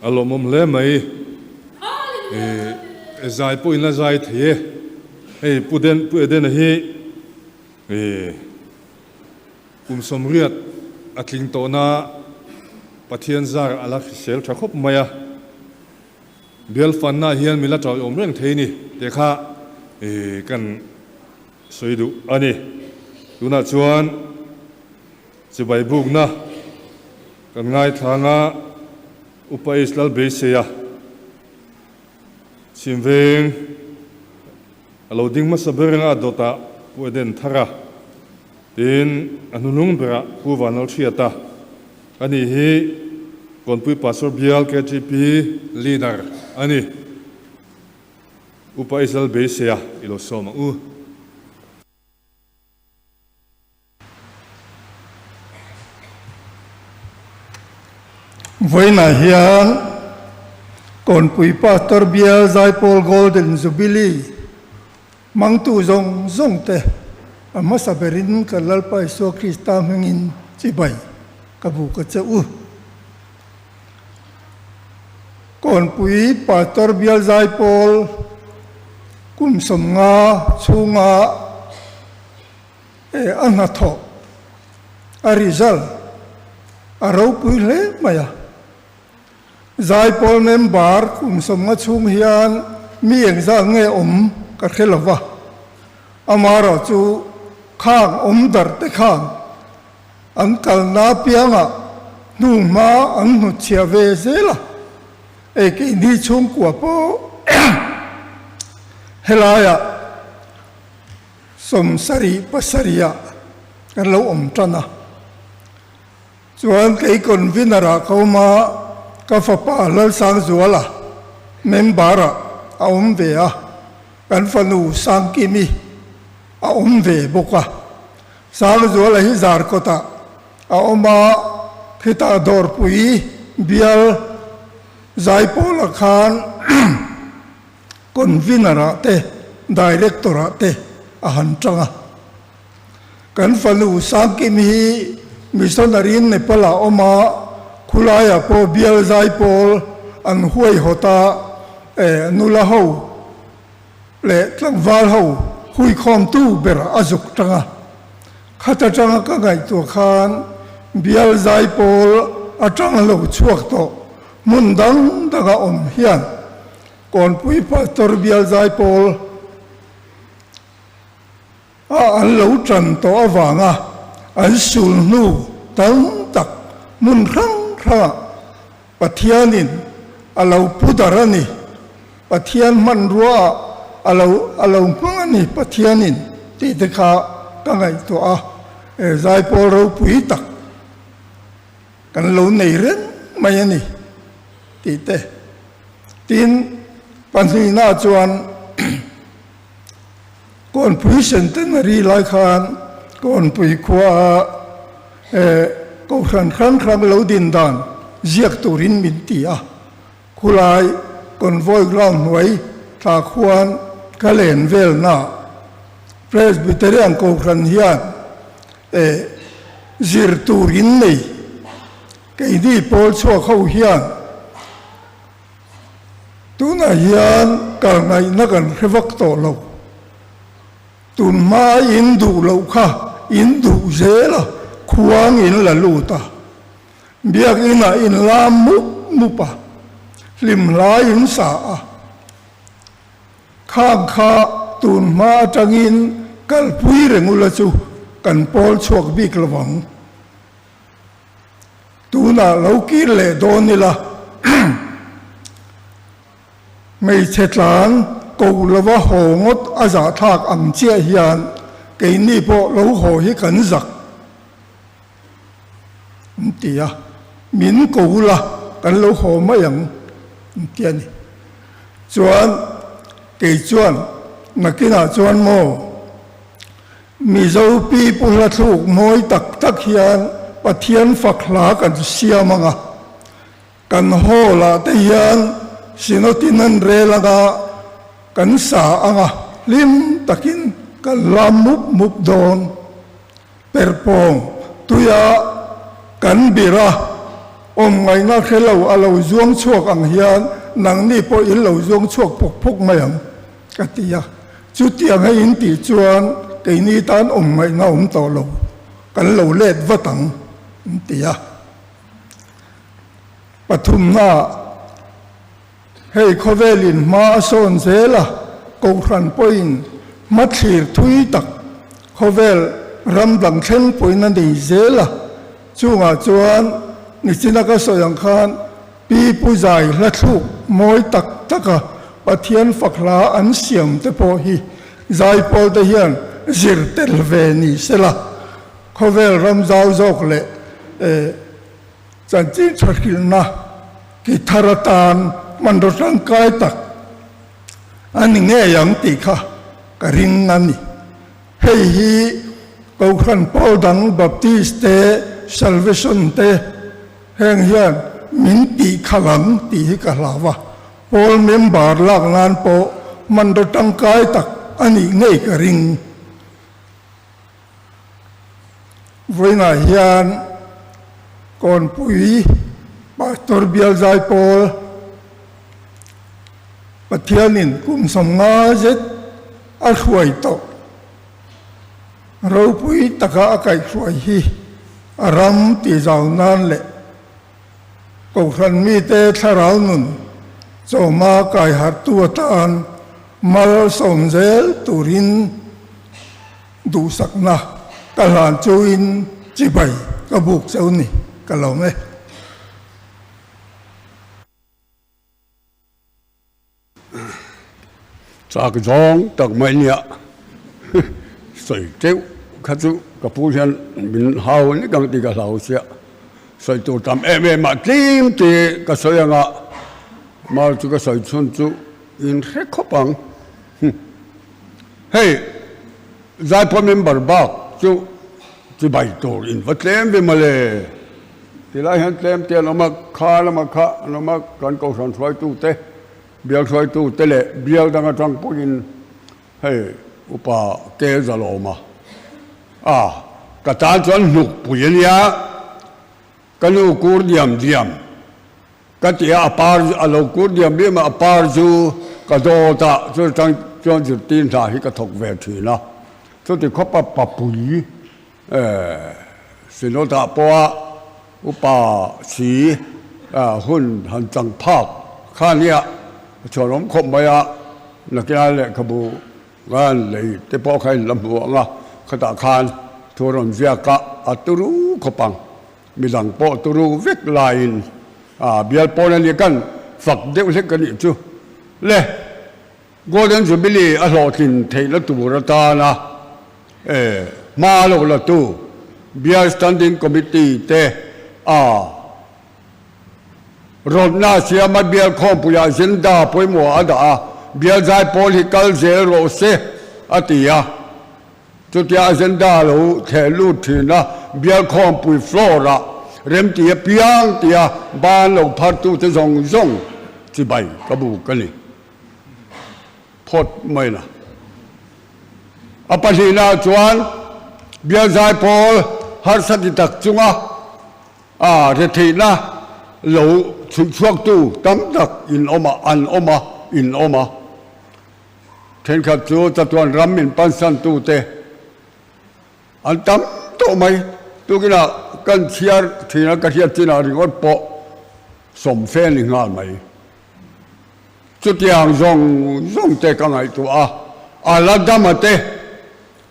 A lawmawm hle mai. I zai pawh in la zai thei e. Hei Pu Den Pu Edena hi i kum sawmriat a tling tawhna Pathian zar a la hrisel tha khawp mai a. Bial fanna hian min la tawiawm reng thei ni tih kha i kan sawi duh a ni. Tunah chuan chibai bukna kan ngaithlang a, Upa H Lalbeiseia chhimveng a lo ding hmasa ber anga a dawtah Pu Eden Thara tin a hnuhnung berah Pu Vanlalhriata a ni hi Kawnpui Pastor Bial KTP Leader a ni. Upa H Lalbeiseia i lo sawm ang u. Vawiinah hian Kawnpui Pastor Bial Zaipawl Golden Jubilee hmangtu zawng zawng te a hmasa berin kan Lalpa Isua Krista hmingin chibai ka buk a che u. Kawnpui Pastor Bial Zaipawl kum 50 chhunga E a hnathawh, a result, a ropui hle mai a. Zaipawl member kum 50 chhung hian mi engzat nge awm ka hre lo va, amaherawh chu khang awm dar te khan an kalna apiangah hnuhma an hnutchhiah ve zel a, e keini chhungkua pawh helaiah 77 ah kan lo awm tan a, chuan kei convener ah ka awm a, ka fapa Lalsangzuala member ah a awm ve a, kan fanu Sangkimi a awm ve bawk a, Sangzuala hi Zarkawt ah a awm a, khitah Dawrpui bial Zaipawla khan Convener ah te, Director ah te a han tang a. Kan fanu Sangkim hi Missionary in Nepal ah awm a, khulaiah pawh bial zaipawl an huaihawt a, nula ho leh tlangval ho huikhawmtu ber a zuk tang a. Khat atanga ka ngaihtuah khan bial zaipawl atang lo chhuak tawh hmun dang danga awm hian Kawnpui Pastor Bial Zaipawl a an lo tan tawh avanga an sul hnu tam tak hmun hrang hrangah Pathianin a lo pu dar a ni. Pathian hmanrua ah a lo a lo hmang a ni Pathianin tih te kha ka ngaihtuah a, he Zaipawl ropui tak kan lo nei reng mai a ni tih te. Tin, pahnihna chuan Kawnpui Centenary lai khan Kawnpui khua Kohhran hrang hrang lo din dan ziak turin min ti a, khulai Convoy Ground hnuai thla khuan ka len velna Presbyterian Kohhran hian zir turin nei Keini pawl chhuak ho hian tunah hian kal ngaihna kan hre vak tawh lo. Tun hma in duh loh kha in duh zel a, khuang in la lut a, biakinah in lam mup mup a, hlim hlai in sa a. Khang kha tun hma atangin kalpui reng ula chu kan pawl chhuak bik lo ang. Tunah lo kir leh dawn ila, hmeichhe tlan ko lova haw ngawt a zahthlak ang chiah hian keini pawh lo haw hi kan zak an ti a, min ko ula kan lo haw mai ang an ti a ni. Chuan kei chuan nakinah chuan maw? Mizo pi pu hla thluk mawi tak tak hian Pathian fak hla kan siam ang a, kan hall ah te hian Synod-in an rel ang a, kan sa ang a, hlim takin kan lam mup mup dawn. Perhpawng tuia kan bir a. Awm ngaihna hre lo a lo zuang chhuak ang hian nangni pawh in lo zuang chhuak phawk phawk mai ang, ka ti a. Chutiang hei in tih chuan keini tan awm ngaihna awm tawh lo, kan lo let vat ang, an ti a. Pathumna Hei khawvelin hma a sawn zel a, Kohhran pawhin hma thlir thui tak khawvel ram dang thleng pawhin a nei zel a, chungah chuan nichina ka sawi ang khan Pi Pu Zai hla thluk mawi tak taka Pathian fak hla an siam te pawh hi zaipawl te hian zir tel ve ni sela, khawvel ram zau zawk leh Chanchin tha hrilhna ki thar atan hmanraw tangkai tak a ni ngei ang tih kha ka ring a ni. Hei hi Kohhran pawl dang Baptist te, Salvation te heng hian min tih khalh ang tih hi ka hlau a. Pawl member lak nan pawh hmanraw tangkai tak a nih ngei ka ring. Vawiinah hian Kawnpui Pastor Bial Zaipawl Pathianin kum 50 zet a hruai tawh ropui taka a kaihhruai hi a ram tihzau nan leh Kohhran mite thlarau nun chawma kai harhtu atan mal sawm zel turin duhsakna ka hlan chuin chibai ka buk cheu ni ka lawm e. Chak zawng tak mai nia sawi teuh kha chu ka pu hian min hau nek ang tih ka hlau chiah. Sawi tur tam em em ah tlim tih ka sawi anga mar chu ka sawi chhun chu in hre khawp ang. Hei Zaipawl member bak chu chibai tur in va tlem ve mawle. Tilai hian tlem te an awm a, kha lama kha an awm a, kan kohhran hruaitu te, bial hruaitu te leh bial dang atang pawhin hei upa ke zalawm a, a ka tan chuan hnuk pui a nia, ka nu kur diam diam ka ti a, a par a lo kur diam diam a, a par chu ka dawt a, chu atang chuan zirtir hna hi ka thawk ve thin a, chuti khawpa papui Synod-ah pawha upa si hun han chang phak kha nia chhuan awm khawp mai a, nakinah lehkhabu khan lei te pawh kha in la hmu ang a, khatah khan thu rawn ziak a, a turu khawp ang, midang pawh turu vek laiin bial pawn a nia kan fak deuh hlek a nih chu le. Golden Jubilee a hlawhtlin theihna tur atana hma lo la tu Bial Standing Committee te a rawtna siama Bial khawmpuiah agenda pawimawh a dah a, Bial zaipawl hi kal zel rawh se a ti a. Chutia agenda lo thleh lut thin a, Bial khawmpui floor-ah remti apiang tia ban lo phartute zawng zawng chibai ka buk a ni. Phawt mai la. A pahnihnaah chuan bial zaipawl harsa ti tak chunga a retheihna lo chhuihchhuaktu tam tak in awm a, an awm a, in awm a. Thenkhat chu chatuan ram min pansantute an tam tawh mai. Tukinah kan chhiar thin a, ka hriat chinah ringawt pawh sawmfe ni nghal mai. Chutiang zawng zawng te ka ngaihtuah a, a la dama te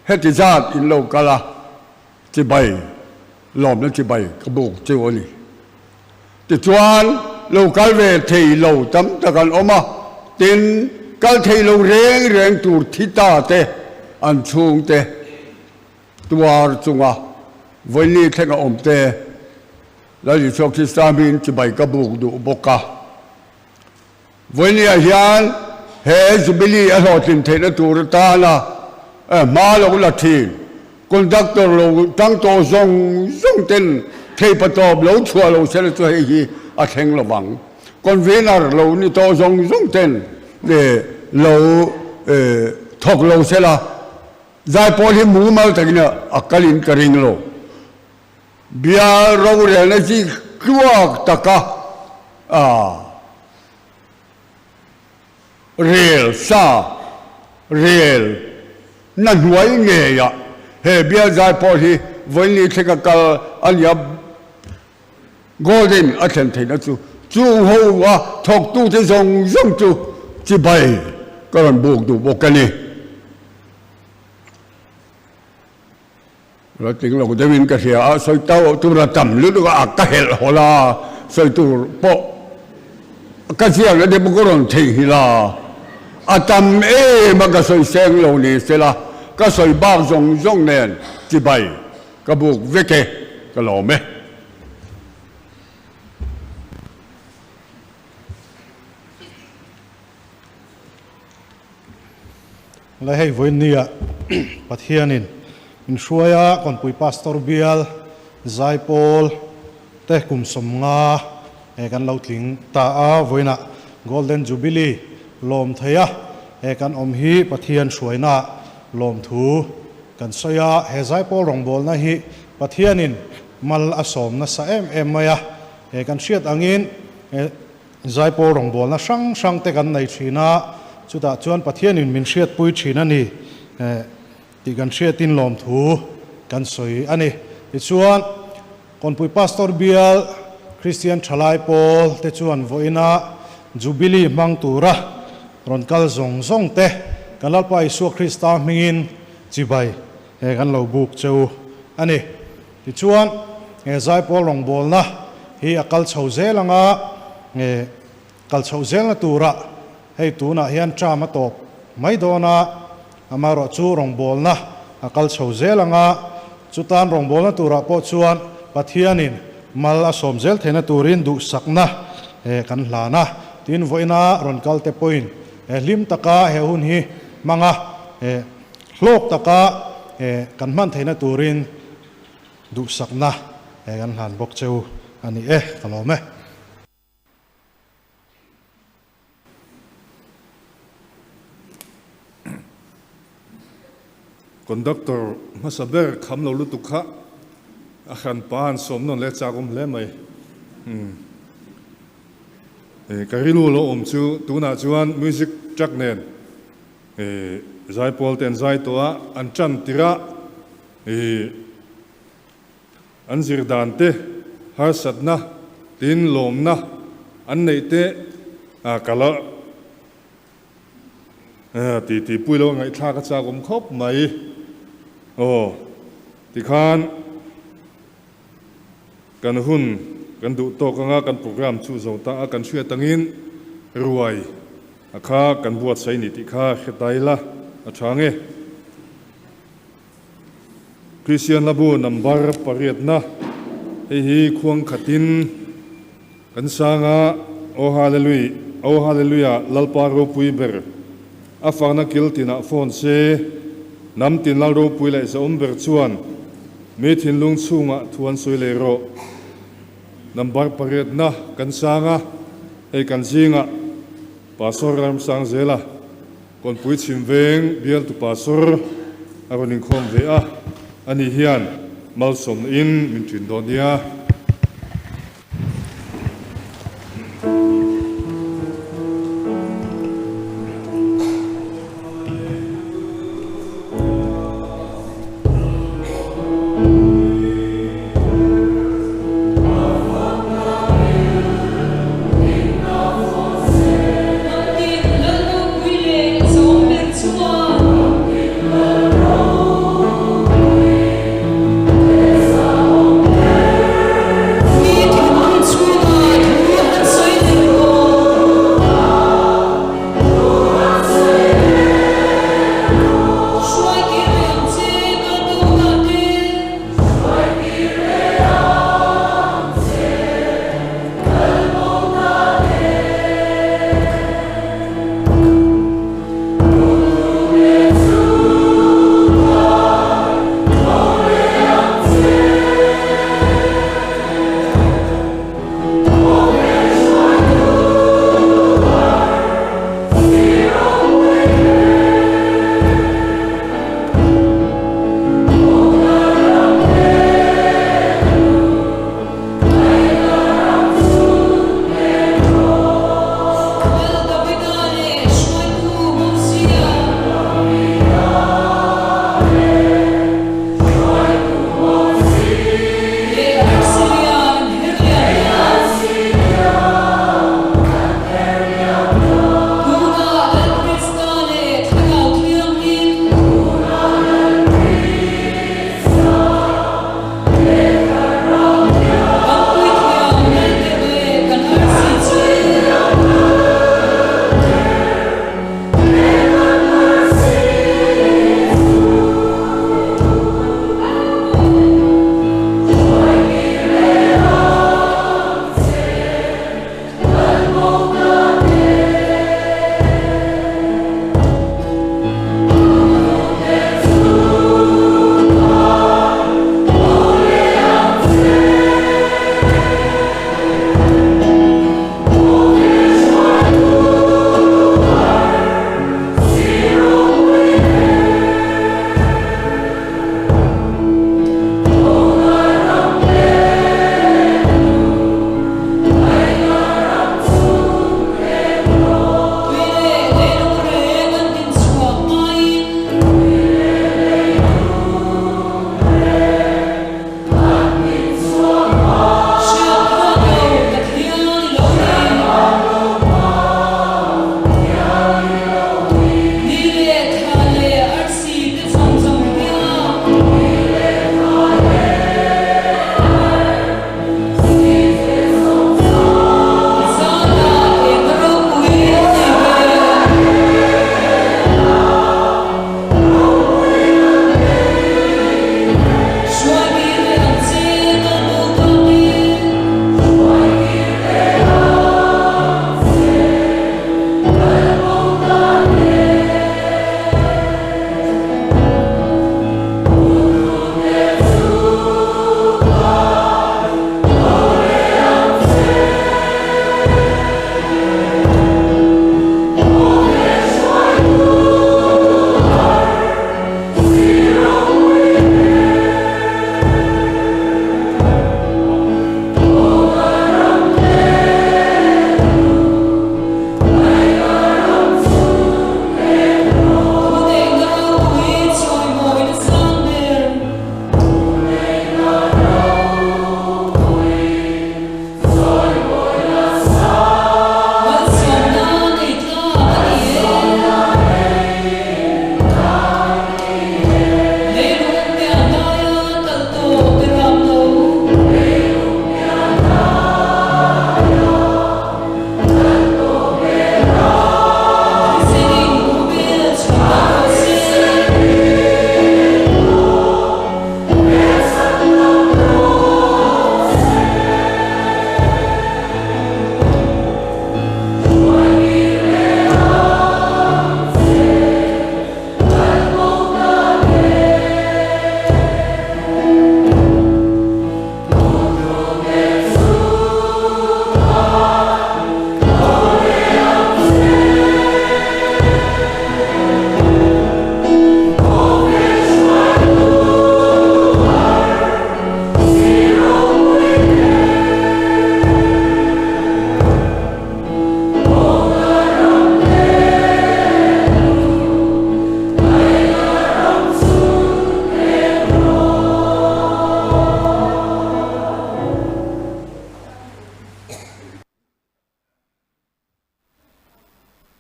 heti zat in lo kal a, chibai, lawmna chibai ka buk chu a ni. Tichuan, lo kal ve thei lo tam tak an awm a, tin, kal thei lo reng reng tur thi ta te an chhungte tuar chunga vawini thlenga awm te Lal Isua Krista hmingin chibai ka buk duh bawk a. Vawinia hian he Jubilee a hlawhtlin theihna tur atana hma lo la thin, conductor lo tang tawh zawng zawng ten theipatawp lo chhuah lo sela chu hei hi a thleng lo vang. Convener lo ni tawh zawng zawng ten lo thawk lo sela zaipawl hi mumal takin a kalin ka ring lo. Bial rorelna chi Zikluak taka a rel sa rel na hnuai ngeiah he bial zaipawl hi vawiin thleng a kal a nia. Golden a thlen theihna chu chung ho a thawktute zawng zawng chu chibai ka rawn buk duh bawk a ni. Ratling lo deuhin ka hria a, sawi tau tur a tam lutuk a, ka helh haw la, sawi tur pawh ka ziak na te pawh ka rawn theihnghilh a, a tam em a ka sawi seng lo ni sela, ka sawi bak zawng zawng nen chibai ka buk vek e, ka lawm e. Lai hei vawiin nia Pathianin min hruai a, Kawnpui Pastor Bial Zaipawl te kum 50 he kan lo tling ta a, vawiinah Golden Jubilee lawm thei a he kan awm hi Pathian hruainaah lawmthu kan sawi a, he Zaipawl rawngbawlna hi Pathianin mal a sawm nasa em em mai a, he kan hriat angin he Zaipawl rawngbawlna hrang hrang te kan nei thin a, chutah chuan Pathianin min hriatpui thin a ni tih kan hriatin lawmthu kan sawi a ni. Tichuan, Kawnpui Pastor Bial Kristian Thalai Pawl te chuan vawiina Jubilee hmang tura rawn kal zawng zawng te kan Lalpa Isua Krista hmingin chibai he kan lo buk cheu a ni. Tichuan, he Zaipawl rawngbawlna hi a kal chho zel anga nge kal chhoh zelna turah hei tunah hian term a tawp mai dawn a, amaherawh chu rawngbawlna a kal chho zel anga chutan rawngbawlna turah pawh chuan Pathianin mal a sawm zel theihna turin duhsakna kan hlan a. Tin, vawiina rawn kalte pawhin hlim taka he hun hi hmanga Hlawk taka kan hman theihna turin duhsakna kan hlan bawk che u a ni e, ka lawm e. Conductor hmasa ber kham lo lutuk kha a hran pa an sawm nawn leh chak awm hle mai. Ka rilru lo awm chu tunah chuan music track nen I zaipawl te an zai tawh a, an tan tirh a, i an zir dan te, harsatna tin lawmna an neih te a kal a, ti ti pui lo a ngaihthlak a chak awm khawp mai. Aw, tikhan kan hun kan duh tawk anga kan program chu zo ta a, kan hriat angin ruai A kha kan buatsaih ni tih kha hre ta ila a tha nge? Kristian hlabu number pariatna hei hi khuang khatin kan sang a, Aw Hallelui, Aw Halleluia, Lalpa ropui ber, a fakna kil tinah fawn se, hnam tin Lal ropui leh zahawm ber chuan mi thinlung chhungah thu an sawi leh rawh. Number pariatna kan sang a, hei kan zingah Pastor Ramsangzela Kawnpui chhim veng bialtu Pastor a rawn inkhawm ve a, ani hian malsawmna in min ṭin dawn nia.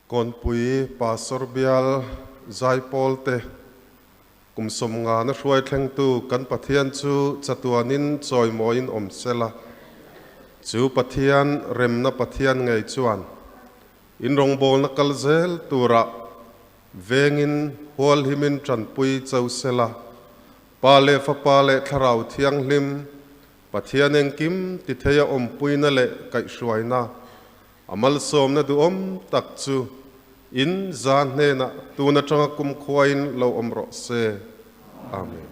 Kawnpui Pastor Bial Zaipawl te kum sawmngana hruai thlengtu kan Pathian chu chatuanin chawimawiin awm sela, chu Pathian remna Pathian ngei chuan in rawngbawlna kal zel turah vengin hualhimin tanpui cho sela, Pa leh Fapa leh Thlarau Thianghlim Pathian engkim titheia awmpuina leh kaihhruaina A malsawmna duhawm tak chu in za hnenah tun atanga kumkhuain lo awm rawh se. Amen.